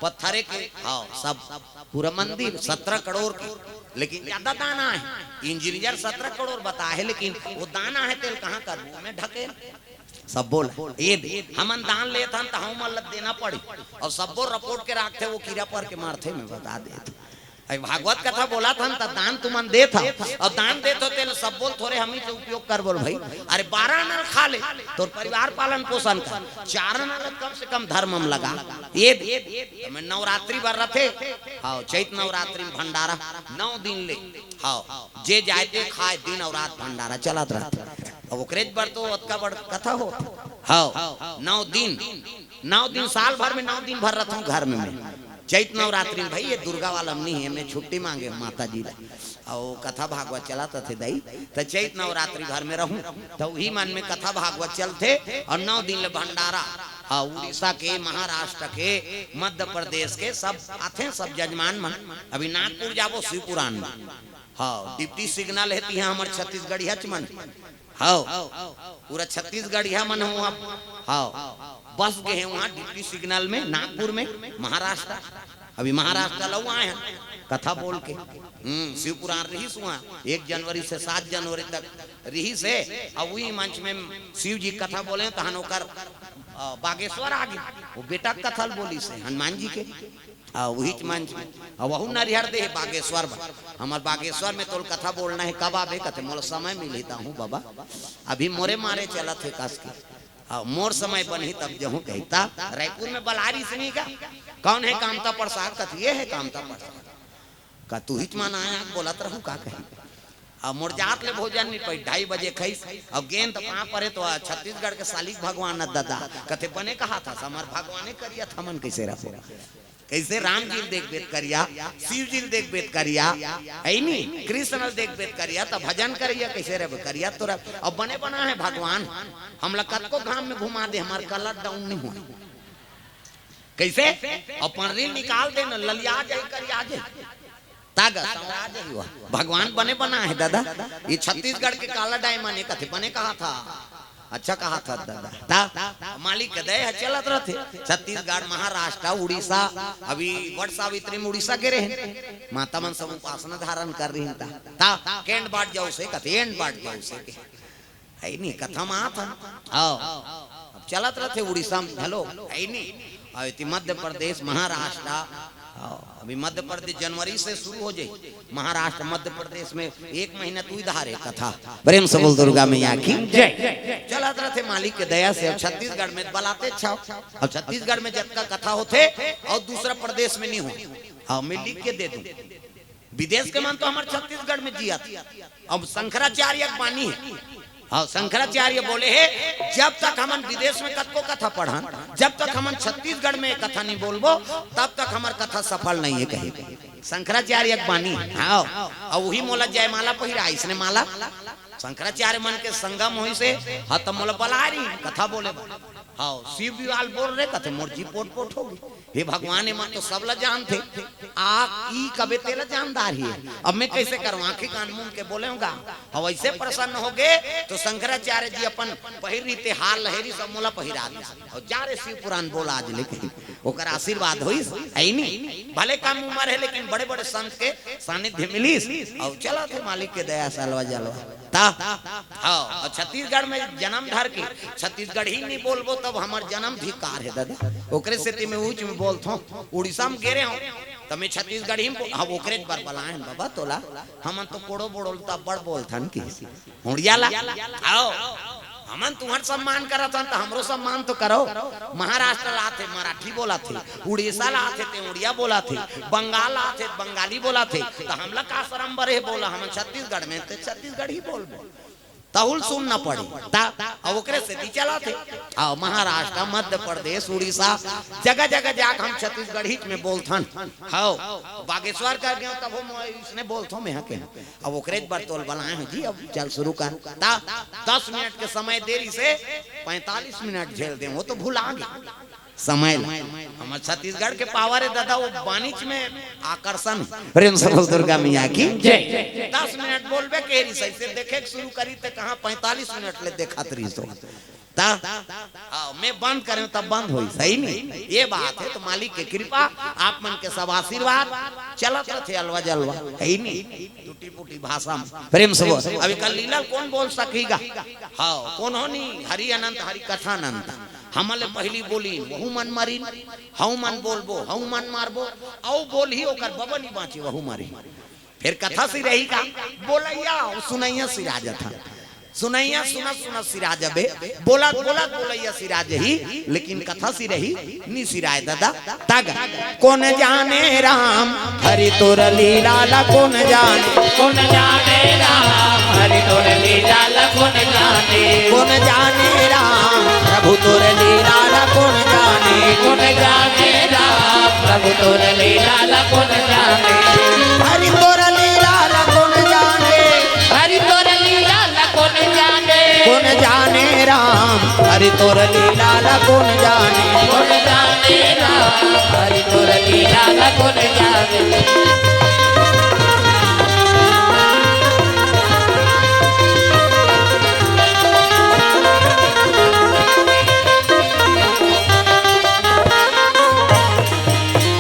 पत्थरे के, हाँ, सब पूरा मंदिर सत्रह करोड़ के। लेकिन ज्यादा दान आहे, इंजीनियर सत्रह करोड़ बताए हे, लेकिन वो दान आहे तेल कहाँ करबो? मैं ढकेल। सब्बो ल ये दे, हमन दान लेत हन त हमन ल देना पड़ी। अउ सब्बो रपोट के राखथे, वो कीरा पर के मारथे, मैं बता देत हूँ। अरे भागवत कथा बोलत हन त दान तुमन देत हव, अउ दान देत हो तेल सब्बो ल थोरे हमी से उपयोग कर बोल भाई। अरे बारह आना ल खा ले, तोर परिवार पालन पोषण कर, चार आना ल कम से कम धर्म म लगा। ये दे, त मैं नवरात्रि भर रथे, हाँ, चैत नवरात्रि में भंडारा नौ दिन ले, हाँ, जे जाए ते खाए, दिन अउ रात भंडारा चलत रहथे। अब ओकरेच बर तो ओतका बड़ कथा हो। हाँ, नौ दिन, नौ दिन, साल भर में नौ दिन भर रहथों घर में मैं। चैत नवरात्रि में भाई, ये दुर्गा वाला में नहीं है, मैं छुट्टी मांगे हूँ माता जी ला। अउ कथा भागवत चलत रथे दाई, त चैत नवरात्रि भर में रहूं, त उही मन में कथा भागवत चलथे। अउ नौ दिन ले भंडारा, हाँ, उड़ीसा के, महाराष्ट्र के, मध्य प्रदेश के सब आथे, सब जजमान मन। अभी नागपुर जाबो शिव पुराण में। हाँ, डिप्टी सिग्नल हे तिहां हमर छत्तीसगढ़ियाच मन। हाँ, पूरा छत्तीसगढ़िया मन हो आप। हाँ, बस गए हैं वहाँ डिप्टी सिग्नल में, नागपुर में, महाराष्ट्र। अभी महाराष्ट्र लऊ आए हैं कथा बोल के। हम्म, शिव पुराण रहीस वहाँ एक जनवरी से सात जनवरी तक रहीस हे। अब वही मंच में शिव जी कथा बोले, तहन ओकर, अ, बागेश्वर आ गए, वो बेटा के कथा ल बोलिस हे हनुमान जी के। आ, उहीच मंच में। आ, वहू नरिहर दे हे बागेश्वर में। हमर बागेश्वर में तोल कथा बोलना हे, कब आबे? कथे, "मोला समय मिलही त आहूं बाबा, अभी मोरे मारे चलत हे कस के। आ, मोर समय बनही तब जहूं," कही। ता रायपुर में बलारी से नहीं का? "कौन है कामता प्रसाद?" कथे, "ये है कामता प्रसाद।" का तुहीच मन आया बोलत रहू का कही? अब मोर जात ले भोजन नहीं पाई, ढाई बजे खाइस, अब गेंद पाँव परे तो छत्तीसगढ़ के सालिक भगवान न ददा। कथे, "बने कहा था, हमर भगवाने करिया था, हमन कैसे रहबो? कैसे राम जी ल देख बेत करिया, शिव जी ल देख बेत करिया, है नी? कृष्ण ल देख बेत करिया, त भजन करिया कैसे रहबे करिया? तो रह, अब बने बना है भगवान, हमला कतको घाम में घुमा दे, हमार कलर डाउन नहीं हुआ।" कैसे? अपन रील निकाल दे न, ललिया जाए, करिया जाए। तागा, संवरा जाए हुआ। भगवान बने बना है दादा। ये छत्तीसगढ़ के काला डायमंड है, कथे बने कहा था। अच्छा कहा था दादा। ता, मालिक के दया है, चलत रहते। छत्तीसगढ़, महाराष्ट्र, उड़ीसा, अभी वट सावित्री में उड़ीसा गे रहे हैं। माता मन सब उपासना धारण कर रही हैं ता। ता, केंड बाट जाओ से, कथे एंड बाट जाओ से। है नी, कथा म आत हन। आओ। अब चलत रहथे उड़ीसा में घलो, है नी? अउ एती मध्य प्रदेश, महाराष्ट्र, आओ। अभी मध्य प्रदेश जनवरी से शुरू हो जाई। महाराष्ट्र, मध्य प्रदेश में एक महीना तू ही धारे कथा। प्रेम से बोल दुर्गा मैया की जय। चलत रहथे मालिक के दया से। अब छत्तीसगढ़ में बलाते अच्छा हो। अब छत्तीसगढ़ में जतका कथा होथे अउ दूसरा प्रदेश में नहीं हो। हाँ, मैं लिख के दे दूं। विदेश के मन तो हमर छत्तीसगढ़ में जियत। अब शंकराचार्य के बानी है। हाँ, शंकराचार्य बोले हे, "जब तक हमन विदेश में कतको कथा पढ़न, जब तक हमन छत्तीसगढ़ में कथा नहीं बोलबो, तब तक हमर कथा सफल नहीं है," कहे। शंकराचार्य के बानी है। हाँ, अउ वही मोला जयमाला पहिरा, इसने माला शंकराचार्य मन के संगम होइस हे, हाँ, त मोला बला रही कथा बोले बर। हाँ, शिव विवाल बोल रहे, कथे मोर जी पोट पोट होगे। हे भगवान, एमन तो सब ला जानथे, आ ई कबे तेला जानदार ही है। अब मैं कैसे करूँ? आँखी कान मूंद के बोले होगा। हाँ, वैसे प्रसन्न हो गए तो शंकराचार्य जी अपन पहिर रीते हार लहेरी सब मोला पहिरा दे। अउ जा रे शिव पुराण बोल आज ले कही, ओकर आशीर्वाद होइस, है नी? भले कम उम्र है लेकिन बड़े बड़े संत के सानिध्य मिलिस। अउ चलत हे मालिक के दया से अलवा जलवा। ता, हाँ, अउ छत्तीसगढ़ में जन्म धर के छत्तीसगढ़ी नहीं बोलबो तब हमर जन्म धिक्कार है दादा। ओकरे सेती मैं ऊंच में बोलथों, उड़ीसा में गे रहे हों, त मैं छत्तीसगढ़ी में बो-, हाँ, ओकरे बर बलायन बाबा तोला, हमन तो कोड़ो बोड़ो ल त बड़ बोलथन कि उड़िया ला, आओ, हमन तुहर सम्मान करत हन, त हमरो सम्मान तो करो। महाराष्ट्र ला आथे, मराठी बोलत हे, उड़ीसा ला आथे, ते उड़िया बोलत हे, बंगाल ला आथे, बंगाली बोलत हे, त हमला का शरम बरे हे बोला, हमन छत्तीसगढ़ में, ते छत्तीसगढ़ी बोलबो। तहुल सुनना पड़ी। ता, अब ओकरे सेती चलत हे। हाँ, महाराष्ट्र, मध्य प्रदेश, उड़ीसा, जगह जगह जाके हम छत्तीसगढ़ी में बोलथन। हाँ, बागेश्वर कर गयो तब हम इसने बोलथो में हके। अब ओकरे बर तोल बनाए हो जी, अब चल शुरू कर। ता, दस मिनट के समय देरी से पैंतालीस मिनट झेल दे, वो तो भुला गए समय ला। हमर छत्तीसगढ़ के पावर है दादा, वो बानिच में आकर्षण है। प्रेम से बोल दुर्गा मैया की जय। दस मिनट बोलबे केरी सही से देखे के शुरू करी ते कहाँ पैंतालीस मिनट ले देखत रही तो। ता, हाँ, मैं बंद करें तब बंद होई, सही नहीं? ये बात है, तो मालिक के कृपा, आप मन के सब आशीर्वाद चलत रहते, अलवा जलवा, है ही नहीं? टूटी फूटी भाषा में। प्रेम से बोल। अभी कल लीला कौन बोल सकेगा? हाँ, कौन हो नहीं? हरि अनंत, हरि कथा अनंत। हमन ले पहिली बोलिन, वहू मन मरिन, हऊ मन बोलबो, हऊ मन मारबो, अऊ बोलही ओकर बबा नी बाँचे, वहू मरही। फेर कथा सिरही का बोलइया, अऊ सुनइया सिरा जथे। सुनइया सुनत सुनत सिरा जबे, बोलत बोलत बोलइया सिरा जही, लेकिन कथा सिरही नी सिराय दादा। तग कोन जाने राम हरि तोर लीला ला कोन जाने। कोन जाने राम हरि तोर लीला ला कोन जाने। कोन जाने राम प्रभु तोर लीला ला कोन जाने। कोन जाने राम प्रभु तोर लीला ला कोन जाने। हरि तोर लीला ला कोन जाने। हरि तोर लीला ला कोन जाने। कोन जाने राम हरि तोर लीला ला कोन जाने। कोन जाने राम हरि तोर लीला ला कोन जाने।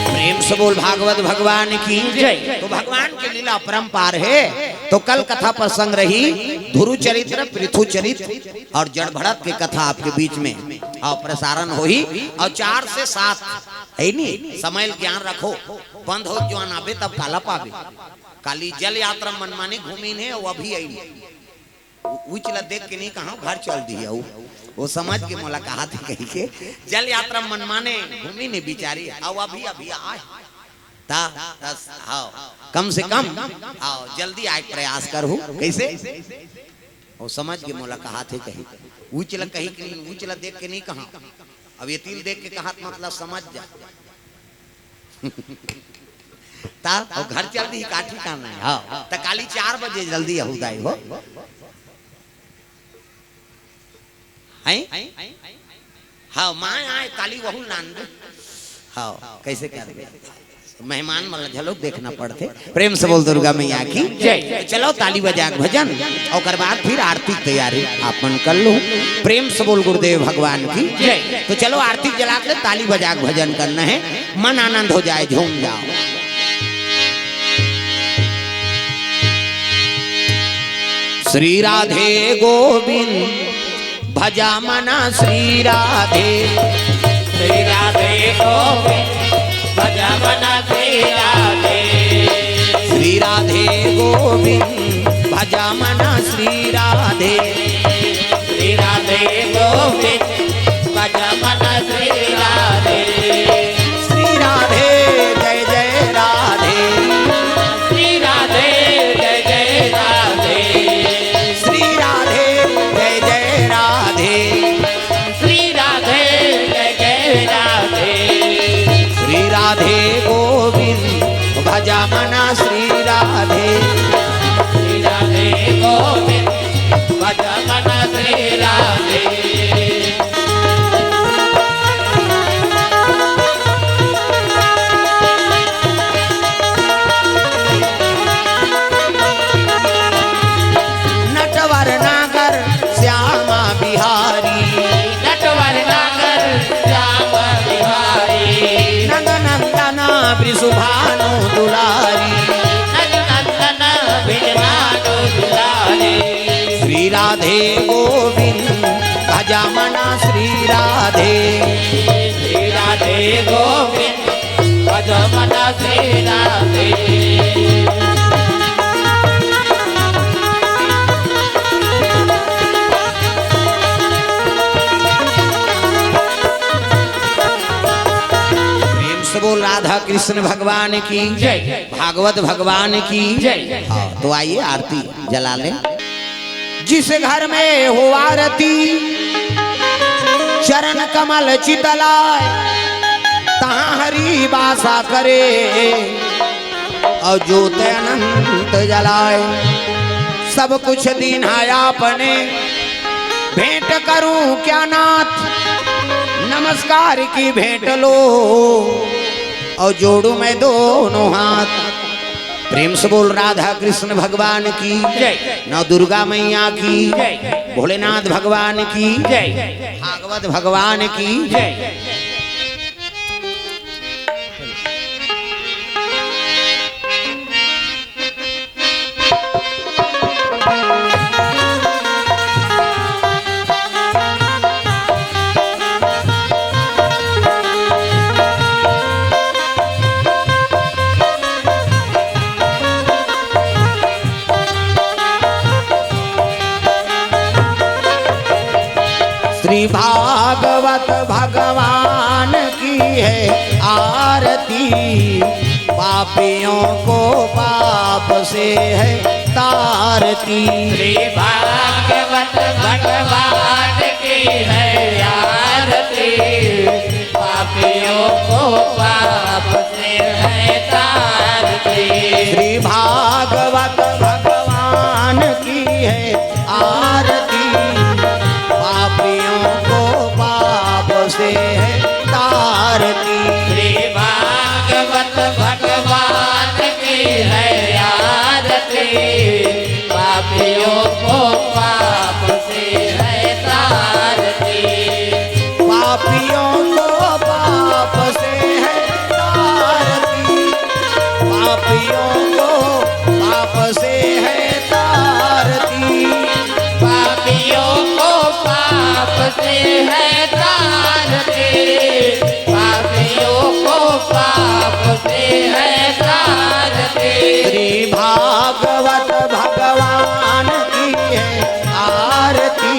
प्रेम से बोल भागवत भगवान की जय। तो भगवान के लीला अपरंपार है। तो कल कथा प्रसंग रही ध्रुव चरित्र, पृथु चरित्र और जड़ भरत के कथा आपके बीच में और प्रसारण होही। और चार से सात है नी, समय ल ज्ञान रखो, बंद हो ज्वान आबे तब काला पाबे। काली जल यात्रा मनमाने घूमिन हे, वो अभी आई। उ-, उच ला देख के नहीं कहा, घर चल दिया। वो, वो समझ के मोला कहा थे कही के, जल यात्रा मनमाने घूमिन हे बिचारी, आओ अभी, अभी आए। ता, ता, हाँ, कम से कम, हाँ, जल्दी आए के प्रयास करू। कैसे? वो समझ के मोला कहा थे कही, उच ला कही के नहीं, उच ला देख के नहीं कहा। अब ये तिल देख के कहा, मतलब समझ जा। ता, और घर चल दी, का ठिकाना है? हाँ, तो काली चार बजे जल्दी अहुदाई हो। हैं? हाँ, माँ आए, काली वहू लान दे। हाँ, कैसे कर दे? मेहमान मन ला झलक देखना पड़थे। प्रेम से बोल दुर्गा मैया की जय। चलो ताली बजा के भजन, ओकर बाद फिर आरती के तैयारी आप मन कर लो। प्रेम से बोल गुरुदेव भगवान की जय। तो चलो आरती जला के ताली बजा के भजन करना है, मन आनंद हो जाए, झूम जाओ। श्री राधे गोविंद भजा मना श्री राधे। श्री राधे गोविंद भजा मना श्री राधे। श्री राधे गोविंद भजा मना श्री राधे। श्री राधे गोविंद भजा मना श्री राधे। श्री राधे जय जय राधे। श्री राधे जय जय राधे। श्री राधे जय जय राधे। श्री राधे जय जय राधे। श्री राधे गोविंद भजा मना श्री राधे। श्री राधे गोविंद भजा मना श्री राधे। नटवर नागर श्यामा बिहारी। नटवर नागर श्यामा बिहारी। नंद नंदन वृषभानु दुलारी। नंद नंदन वृषभानु दुलारी। श्री राधे गोविंद भजा मना श्री राधे। श्री राधे गोविंद भजा मना श्री राधे। प्रेम से बोल राधा कृष्ण भगवान की जय। भागवत भगवान की जय। हाँ, तो आइए आरती जला लें। जिस घर में हो आरती, चरण कमल चितलाय, तहाँ हरि बासा करे, और जोत अनंत जलाय। सब कुछ दीन्हा आपने, भेंट करूं क्या नाथ, नमस्कार की भेंट लो, और जोड़ू मैं दोनों हाथ। प्रेम से बोल राधा कृष्ण भगवान की, जय। नौ दुर्गा मैया की, जय। भोलेनाथ भगवान की, जय। भागवत भगवान की, जय। श्री भागवत भगवान की है आरती, पापियों को पाप से है तारती। श्री भागवत भगवान की है आरती, पापियों को पाप से है तारती। श्री भागवत भगवान की है आरती, पापियों को पाप से है तारती। श्री भागवत भगवान की है आरती, पापियों को पाप से है तारती। पापियों को पाप से है तारती, पापियों को पाप से है तारती। पापियों को पाप से है तारती, पापियों को पाप से है तारती। श्री भागवत भगवान की है आरती,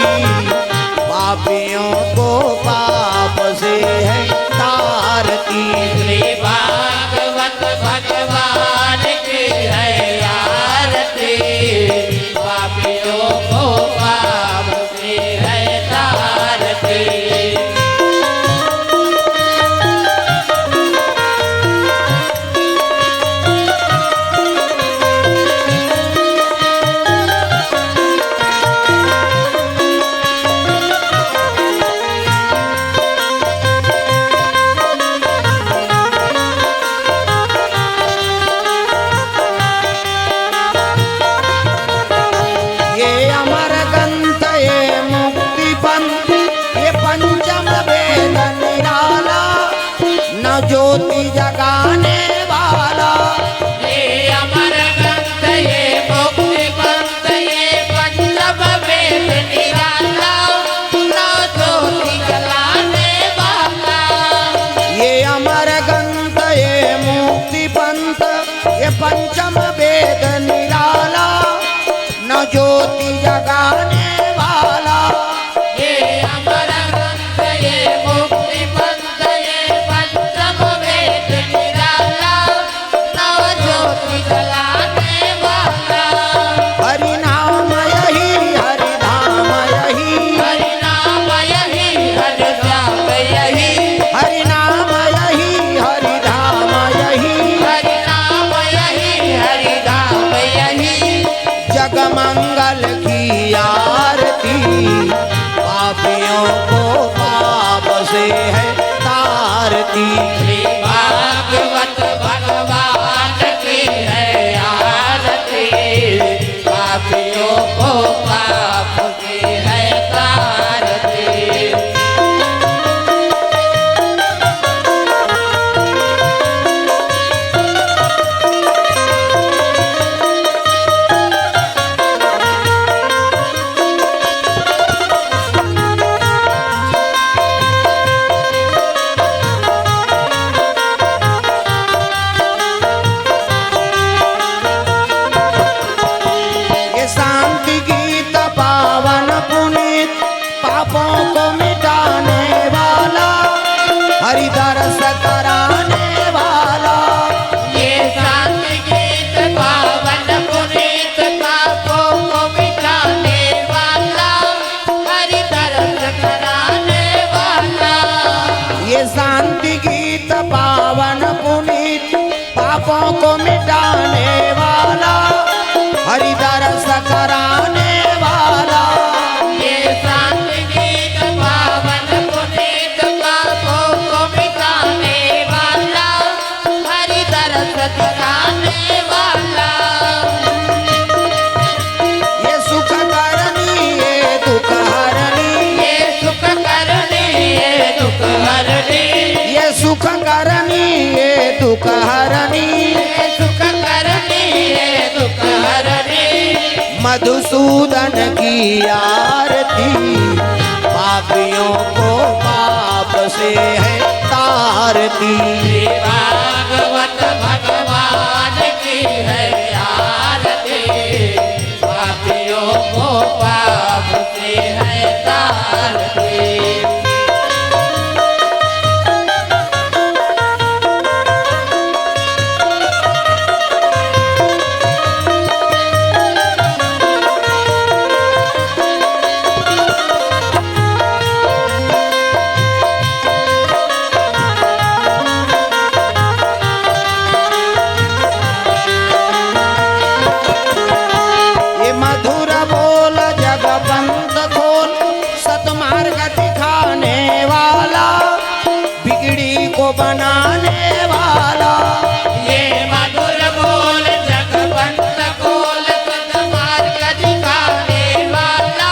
पापियों को पाप से है तारती। श्री भागवत भगवान की है आरती, पापियों को पाप से है तारती। ये अमर ग्रंथ, ये मुक्ति पंथ, ये पंचम वेद निराला, न ज्योति जगाने वाला। ये अमर ग्रंथ, ये मुक्ति पंथ, ये पंचम वेद निराला, न ज्योति जगाने वाला। ये अमर ग्रंथ, ये मुक्ति पंथ, ये पंचम वेद निराला, न ज्योति जगाने वाला। ये अमर ग्रंथ, ये मुक्ति पंथ, ये पंचम वेद निराला, नव ज्योति जलाने वाला। हरि नाम यही, हरि धाम यही। हरि नाम यही, हरि धाम यही। हरि नाम यही, हरि धाम यही। हरि नाम यही, हरि धाम यही। जग मंगल की आरती, पापियों को पाप से है तारती। श्री भागवत भगवान की है आरती, पापियों को पाप से है तारती। ये शांति गीत पावन पुनीत, पापों को मिटाने वाला, हरि दर्श कराने वाला। ये शांति गीत पावन पुनीत, पापों को मिटाने ये शांति गीत पावन पुनीत, पापों को मिटाने वाला, हरि दरस कराने वाला। ये शांति गीत पावन पुनीत, पापों को मिटाने वाला, हरि दरस कराने वाला। ये सुख करनी, ये दुख हरनी। ये सुख करनी, ये दुख हरनी। ये सुख करनी, ये दुख हरनी। ये सुख करनी, ये दुख हरनी। मधुसूदन की आरती, पापियों को पाप से है तारती। श्री भागवत भगवान की है आरती, पापियों को पाप से है तारती। ये मधुर बोल जग पंथ खोल, सतमार्ग दिखाने वाला, बिगड़ी को बनाने वाला। ये मधुर बोल जग पंथ खोल, सतमार्ग दिखाने वाला,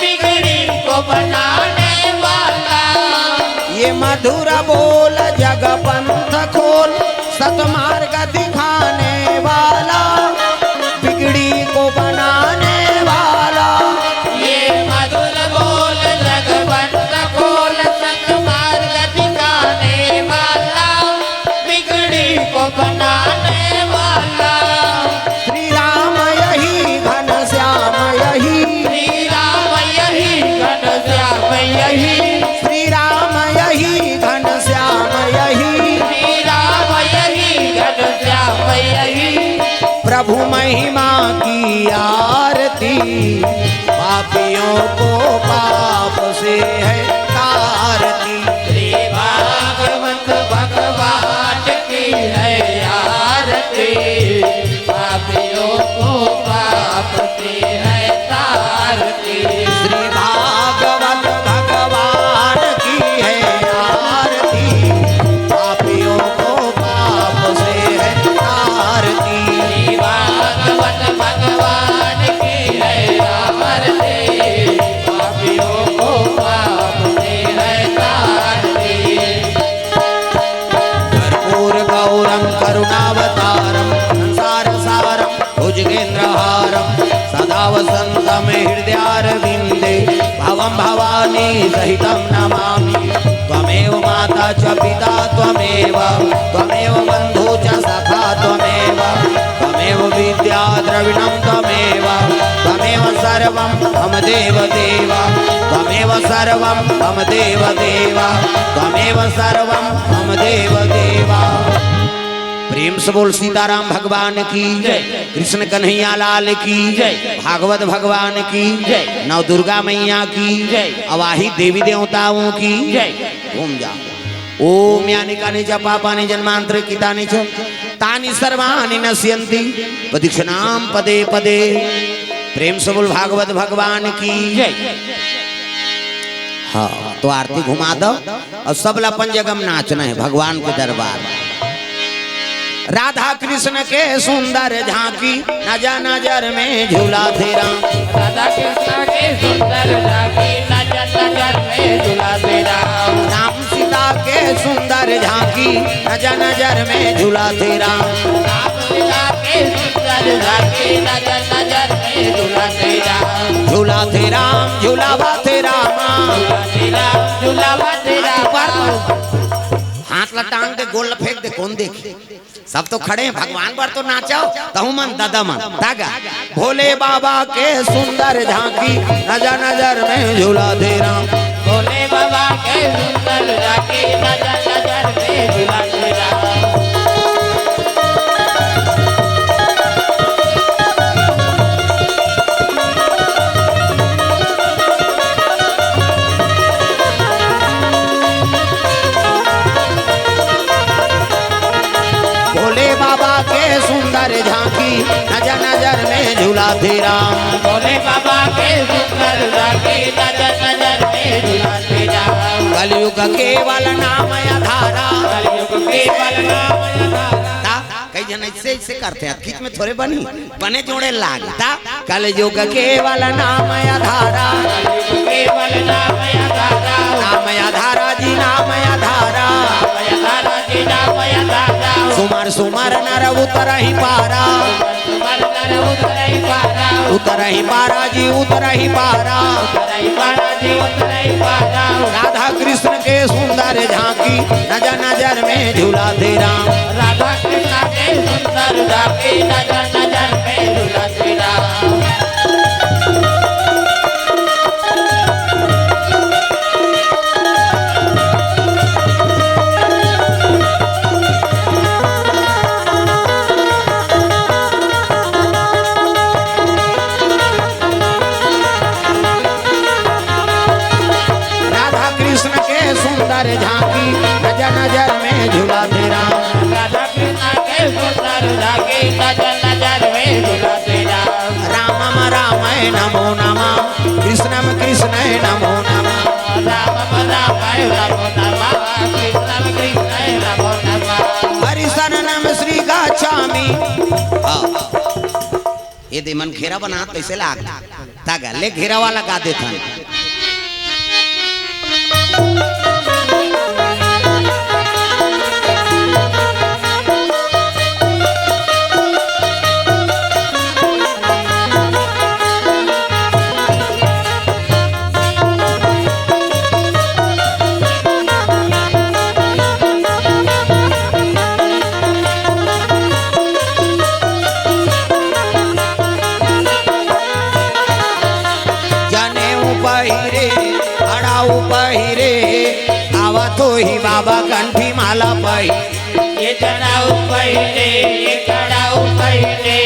बिगड़ी को बनाने वाला। ये मधुर बोल जग पंथ खोल, सतमार्ग दिखाने वाला, बिगड़ी को बनाने वाला। ये मधुर बोल जग पंथ खोल, सतमार्ग दिखाने वाला, बिगड़ी को बनाने वाला। श्री राम यही, घनश्याम यही। श्री राम यही, घनश्याम यही। श्री राम यही, घनश्याम यही। श्री राम यही, घनश्याम यही। प्रभु महिमा की आरती, पापियों को पाप से है तारती। श्री भागवत भगवान की है आरती, पापियों को पाप से है तारती। श्री भागवत भगवान की है आरती, पापियों को पाप से है तारती। श्री भागवत भगवान की है आरती, पापियों को पाप से है तारती। कर्पूर गौरम करुणावतारम संसार सारम भुजगेंद्रहारम सदा वसंतम हृदयारविंदे भवम भवानी सहितम नमामि। त्वमेव माता च पिता त्वमेव, त्वमेव बंधु च सखा त्वमेव, त्वमेव विद्या द्रविणम त्वमेव, त्वमेव सर्वम मम देव देव, त्वमेव सर्वम मम देव देव, त्वमेव सर्वम मम देव देव। प्रेम से बोल सीताराम भगवान की जय। कृष्ण कन्हैया लाल की जय। भागवत भगवान की जय। नव दुर्गा मैया की जय। अवाही देवी देवताओं की जय। घूम जा। ओम यानि कानि च पापानि जन्मांतरे कृतानि च तानि सर्वाणि नश्यन्ति प्रदक्षिणाम पदे पदे। प्रेम से बोल भागवत भगवान की जय। हाँ, तो आरती घुमा दो और सब ला अपन जगह में नाचना है भगवान के दरबार। राधा कृष्ण के सुंदर झांकी, नजर नजर में झूला थे राम। राधा कृष्ण के सुंदर झांकी, नजर नजर में झूला थे राम। राम सीता के सुंदर झांकी, नजर नजर में झूला थे राम। राम सीता के सुंदर झांकी, नजर नजर में झूला थे राम। झूला थे राम, झूलावा थे राम। झूला थे राम, झूलावा थे राम। हाथ ला टांग दे, गोड़ ला फेंक दे, कौन देखे? सब तो खड़े हैं, भगवान बर तो नाचो, तहु मन ददा मन, तागा। भोले बाबा के सुंदर झांकी, नजर नजर में झूला थे राम। भोले बाबा के सुंदर झांकी, नजर नजर में झूला थे राम। अरे झांकी नजर नजर में झूला तेरा। भोले बाबा के सुंदर झांकी नजर नजर में झूला तेरा। कलयुग केवल नाम आधारा। कलयुग केवल नाम आधारा। ता, कई झन ऐसे, ऐसे करथे, अतकीच में थोरे बनी, बने जोड़े लाग। ता, कलयुग केवल नाम आधारा। कलयुग केवल नाम आधारा। नाम आधारा जी, नाम आधारा। नाम आधारा जी, नाम आधारा। सुमर सुमर नर उतरहि पारा। सुमर नर उतरहि पारा। उतरहि पारा जी, उतरहि पारा। उतरहि पारा जी, उतरहि पारा। राधा कृष्ण के सुंदर झांकी नजर नजर में झूला तेरा। राधा कृष्ण के सुंदर झांकी नजर नजर में झूला तेरा। राधा कृष्ण के सुंदर झांकी नजर नजर में झूला तेरा। राधा कृष्ण के सुंदर झांकी नजर नजर में झूला तेरा। रामम रामाय नमो नमः, कृष्णम कृष्णाय नमो नमः। रामम रामाय नमो नमः, कृष्णम कृष्णाय नमो नमः। हरि शरणम श्री गच्छामि। हाँ। ये दे मन घेरा बना तैसे लाग। तागा ले घेरा वाला गा देथन। जनेऊ पहिरे, अड़ाऊ पहिरे, आवत होही बाबा कंठी माला पहिरे। ये जनेऊ पहिरे, ये अड़ाऊ पहिरे,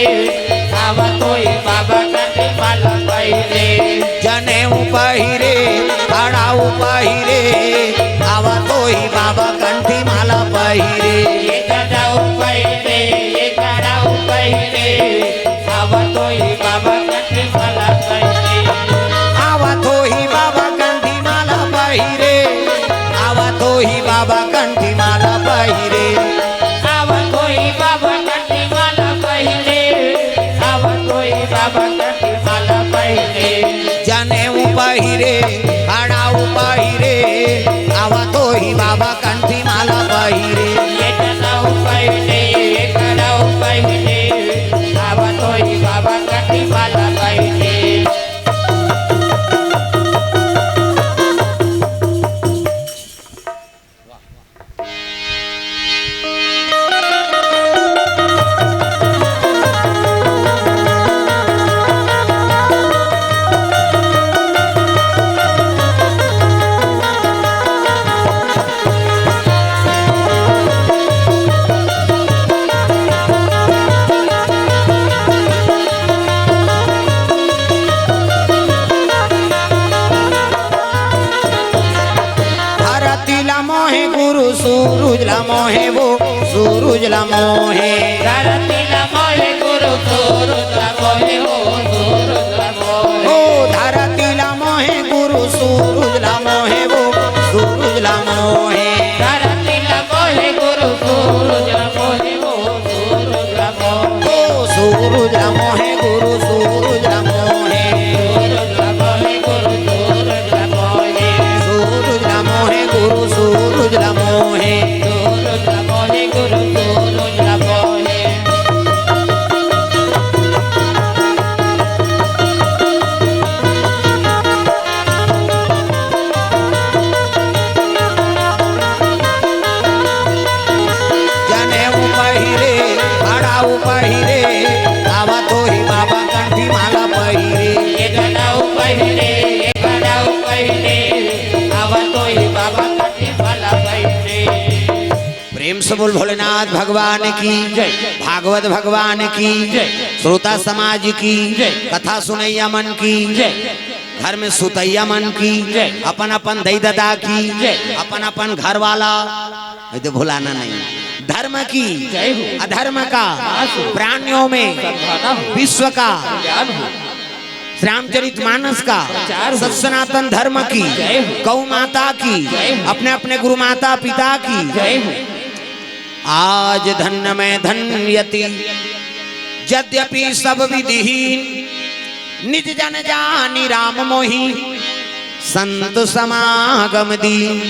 आवत होही बाबा कंठी माला पहिरे। जनेऊ पहिरे, अड़ाऊ पहिरे, आवत होही बाबा कंठी माला पहिरे। ये जनेऊ पहिरे, ये अड़ाऊ पहिरे, आवत होही बाबा कंठी माला पहिरे। आवत होही बाबा कंठी माला पहिरे। आवत होही बाबा कंठी माला पहिरे। आवत होही बाबा कंठी माला पहिरे। आवत होही बाबा कंठी माला पहिरे। जनेऊ पहिरे, अड़ाऊ पहिरे, आवत होही बाबा कंठी माला पहिरे। ये जनेऊ पहिरे, ये अड़ाऊ पहिरे, आवत होही बाबा कंठी माला पहिरे। धरती ला मोहे गुरु सूरज ला मोहे वो, सूरज ला मोहे। धरती ला मोहे गुरु सूरज ला मोहे वो, सूरज ला मोहे। ओ धरती ला मोहे गुरु सूरज ला मोहे वो, सूरज ला मोहे। धरती ला मोहे गुरु सूरज ला मोहे वो, सूरज ला मोहे। ओ सूरज ला मोहे गुरु सूरज ला मोहे। सूरज ला मोहे गुरु सूरज ला मोहे। सूरज ला मोहे गुरु सूरज ला मोहे। सूरज ला मोहे गुरु सूरज ला मोहे। जनेऊ पहिरे, अड़ाऊ पहिरे, आवत होही बाबा कंठी माला पहिरे। ये जनेऊ पहिरे, ये अड़ाऊ पहिरे, आवत होही बाबा कंठी माला पहिरे। प्रेम से बोल भोलेनाथ भगवान की जय। भागवत भगवान की जय। श्रोता समाज की जय। कथा सुनैया मन की जय। घर में सुतैया मन की जय। अपन अपन दई ददा की जय। अपन अपन घर वाला, ये तो भुलाना नहीं, धर्म की, जय हो। अधर्म का, नाश हो। प्राणियों में, सद्भावना हो। विश्व का, ज्ञान हो। श्री रामचरित मानस का, प्रचार हो। सत सनातन धर्म की, जय हो। गौ माता की, जय हो। अपने अपने गुरु माता पिता की। जय हो। आज धन्य मैं धन्यति, यद्यपि सब विधिहीन, निज जन जानि राम मोहि संत समागम दीन।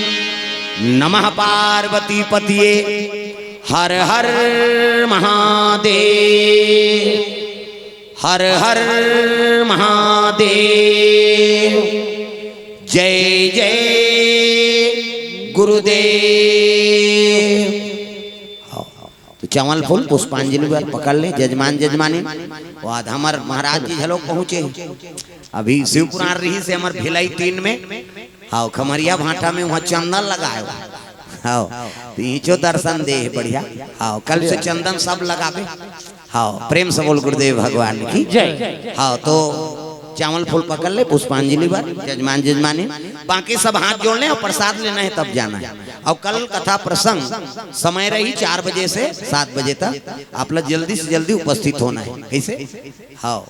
नमः पार्वती पतिये, हर हर महादेव, हर हर महादेव। जय जय गुरुदेव। तो चावल फूल पुष्पांजलि बर पकड़ ले जजमान जजमानी। वो आधा हमर महाराज जी घलो पहुँचे। अभी शिवपुराण रहिसे हमर भिलाई तीन में, हाँ, खमरिया भाटा में वहाँ चंदन लगाए। हाँ, तो ईचो दर्शन दे हे बढ़िया। हाँ, कल से चंदन सब लगाबे। हाँ, प्रेम से बोल गुरुदेव भगवान की। जय। हाँ, तो चावल फूल पकड़ ले पुष्पांजलि बर जजमान जजमानी। बाकी सब हाथ जोड़ ले और प्रसाद लेना है तब जाना है। और कल कथा प्रसंग समय रही चार बजे से सात बजे तक, आप लोग जल्दी से जल्दी उपस्थित होना है। कैसे? हाँ,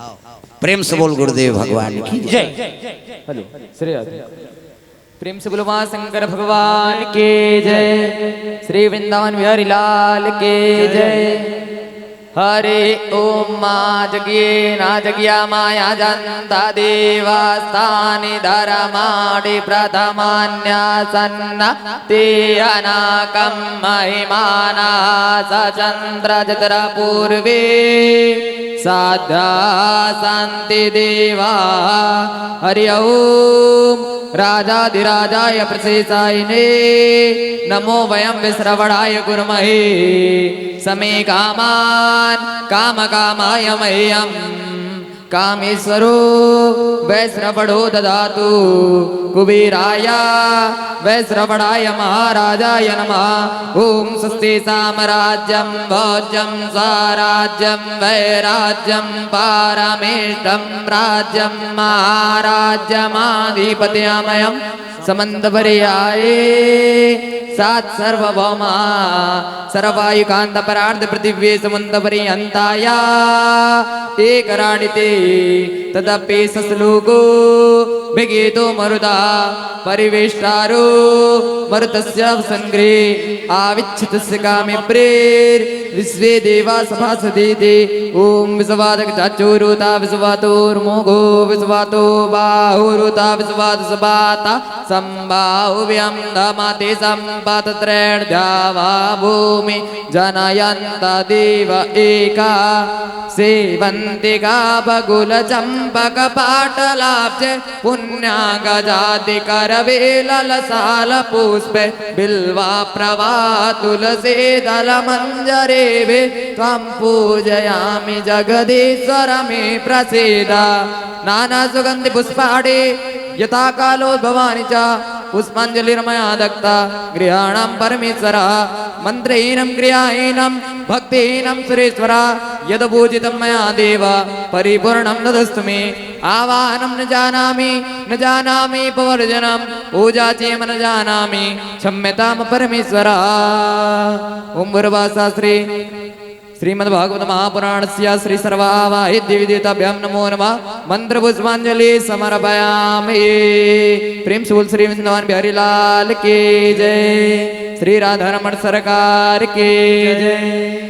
प्रेम से बोल गुरुदेव भगवान की। जय। हेलो, श्रेया। प्रेम से बोलो माँ शंकर भगवान की जय, श्री वृंदावन बिहारी लाल की जय। हरि ओम। मा जगिये ना जगिया माया जनता देवस्थानि धर्माणि प्रथमान्यासन्न ते अनाकं महिमानः सचन्द्र चतुरपूर्वे साध्या सन्ति देवा। हरि ओम। राजाधिराजाय प्रसेशायिने नमो वयं विश्रवणाय कुर्महे। समे कामान् कामकामाय मह्यं कामेश्वरो वैश्रवणो ददातु कुबेराय वैश्रवणाय महाराजाय नमः। ॐ स्वस्ति साम्राज्यं भोज्यं स्वराज्यं वैराज्यं पारमेष्टं राज्यं महाराज्यमाधिपत्यमयं समन्तपर्याये सात् सर्वभौमा सर्वायुकान्तपरार्धपृथिव्ये समन्तपर्यन्ताया एकराडिते तदपि सश्लोको विगीतो मरुतः परिवेष्टारो मरुतस्यावसङ्ग्रहे आविच्छितस्य कामे प्रेर्विश्वे देवा सभासदीति। ॐ विश्वादक चाचोरुता विश्वातोर्मोघो विश्वातो बाहुरुता विश्वात सभाता सम्बाहुव्यं दमति सम्पतत्रेर्द्यावा भूमि जनयन्त देव एका सेवन्तिका बगुलचम्पकपाटलाब्जे पुण्यागजातिकरवेललसालपुष्पे बिल्वाप्रवाह तुलसीदलमञ्जरेभि त्वं पूजयामि जगदीश्वर मे प्रसीद। नानासुगन्धिपुष्पाणि यथाकालोद्भवानि च पुष्पाञ्जलिर्मया दत्ता गृहाणां परमेश्वर। मन्त्रहीनं क्रियाहीनं भक्तिहीनं सुरेश्वर यदपूजितं मया देव परिपूर्णं तदस्तु मे। आवाहनं न जानामि न जानामि प्रवर्जनं पूजा चेयं न जानामि क्षम्यतां परमेश्वर। ॐ गुरुवासाश्री श्रीमद्भागवत महापुराणस्य श्री सर्व आवाहित देवी देवताभ्यां नमो नमः। मंत्र पुष्पांजलि समर्पयामि। प्रेम से बोल श्री वृंदावन बिहारी लाल की जय, श्री राधा रमण सरकार की जय।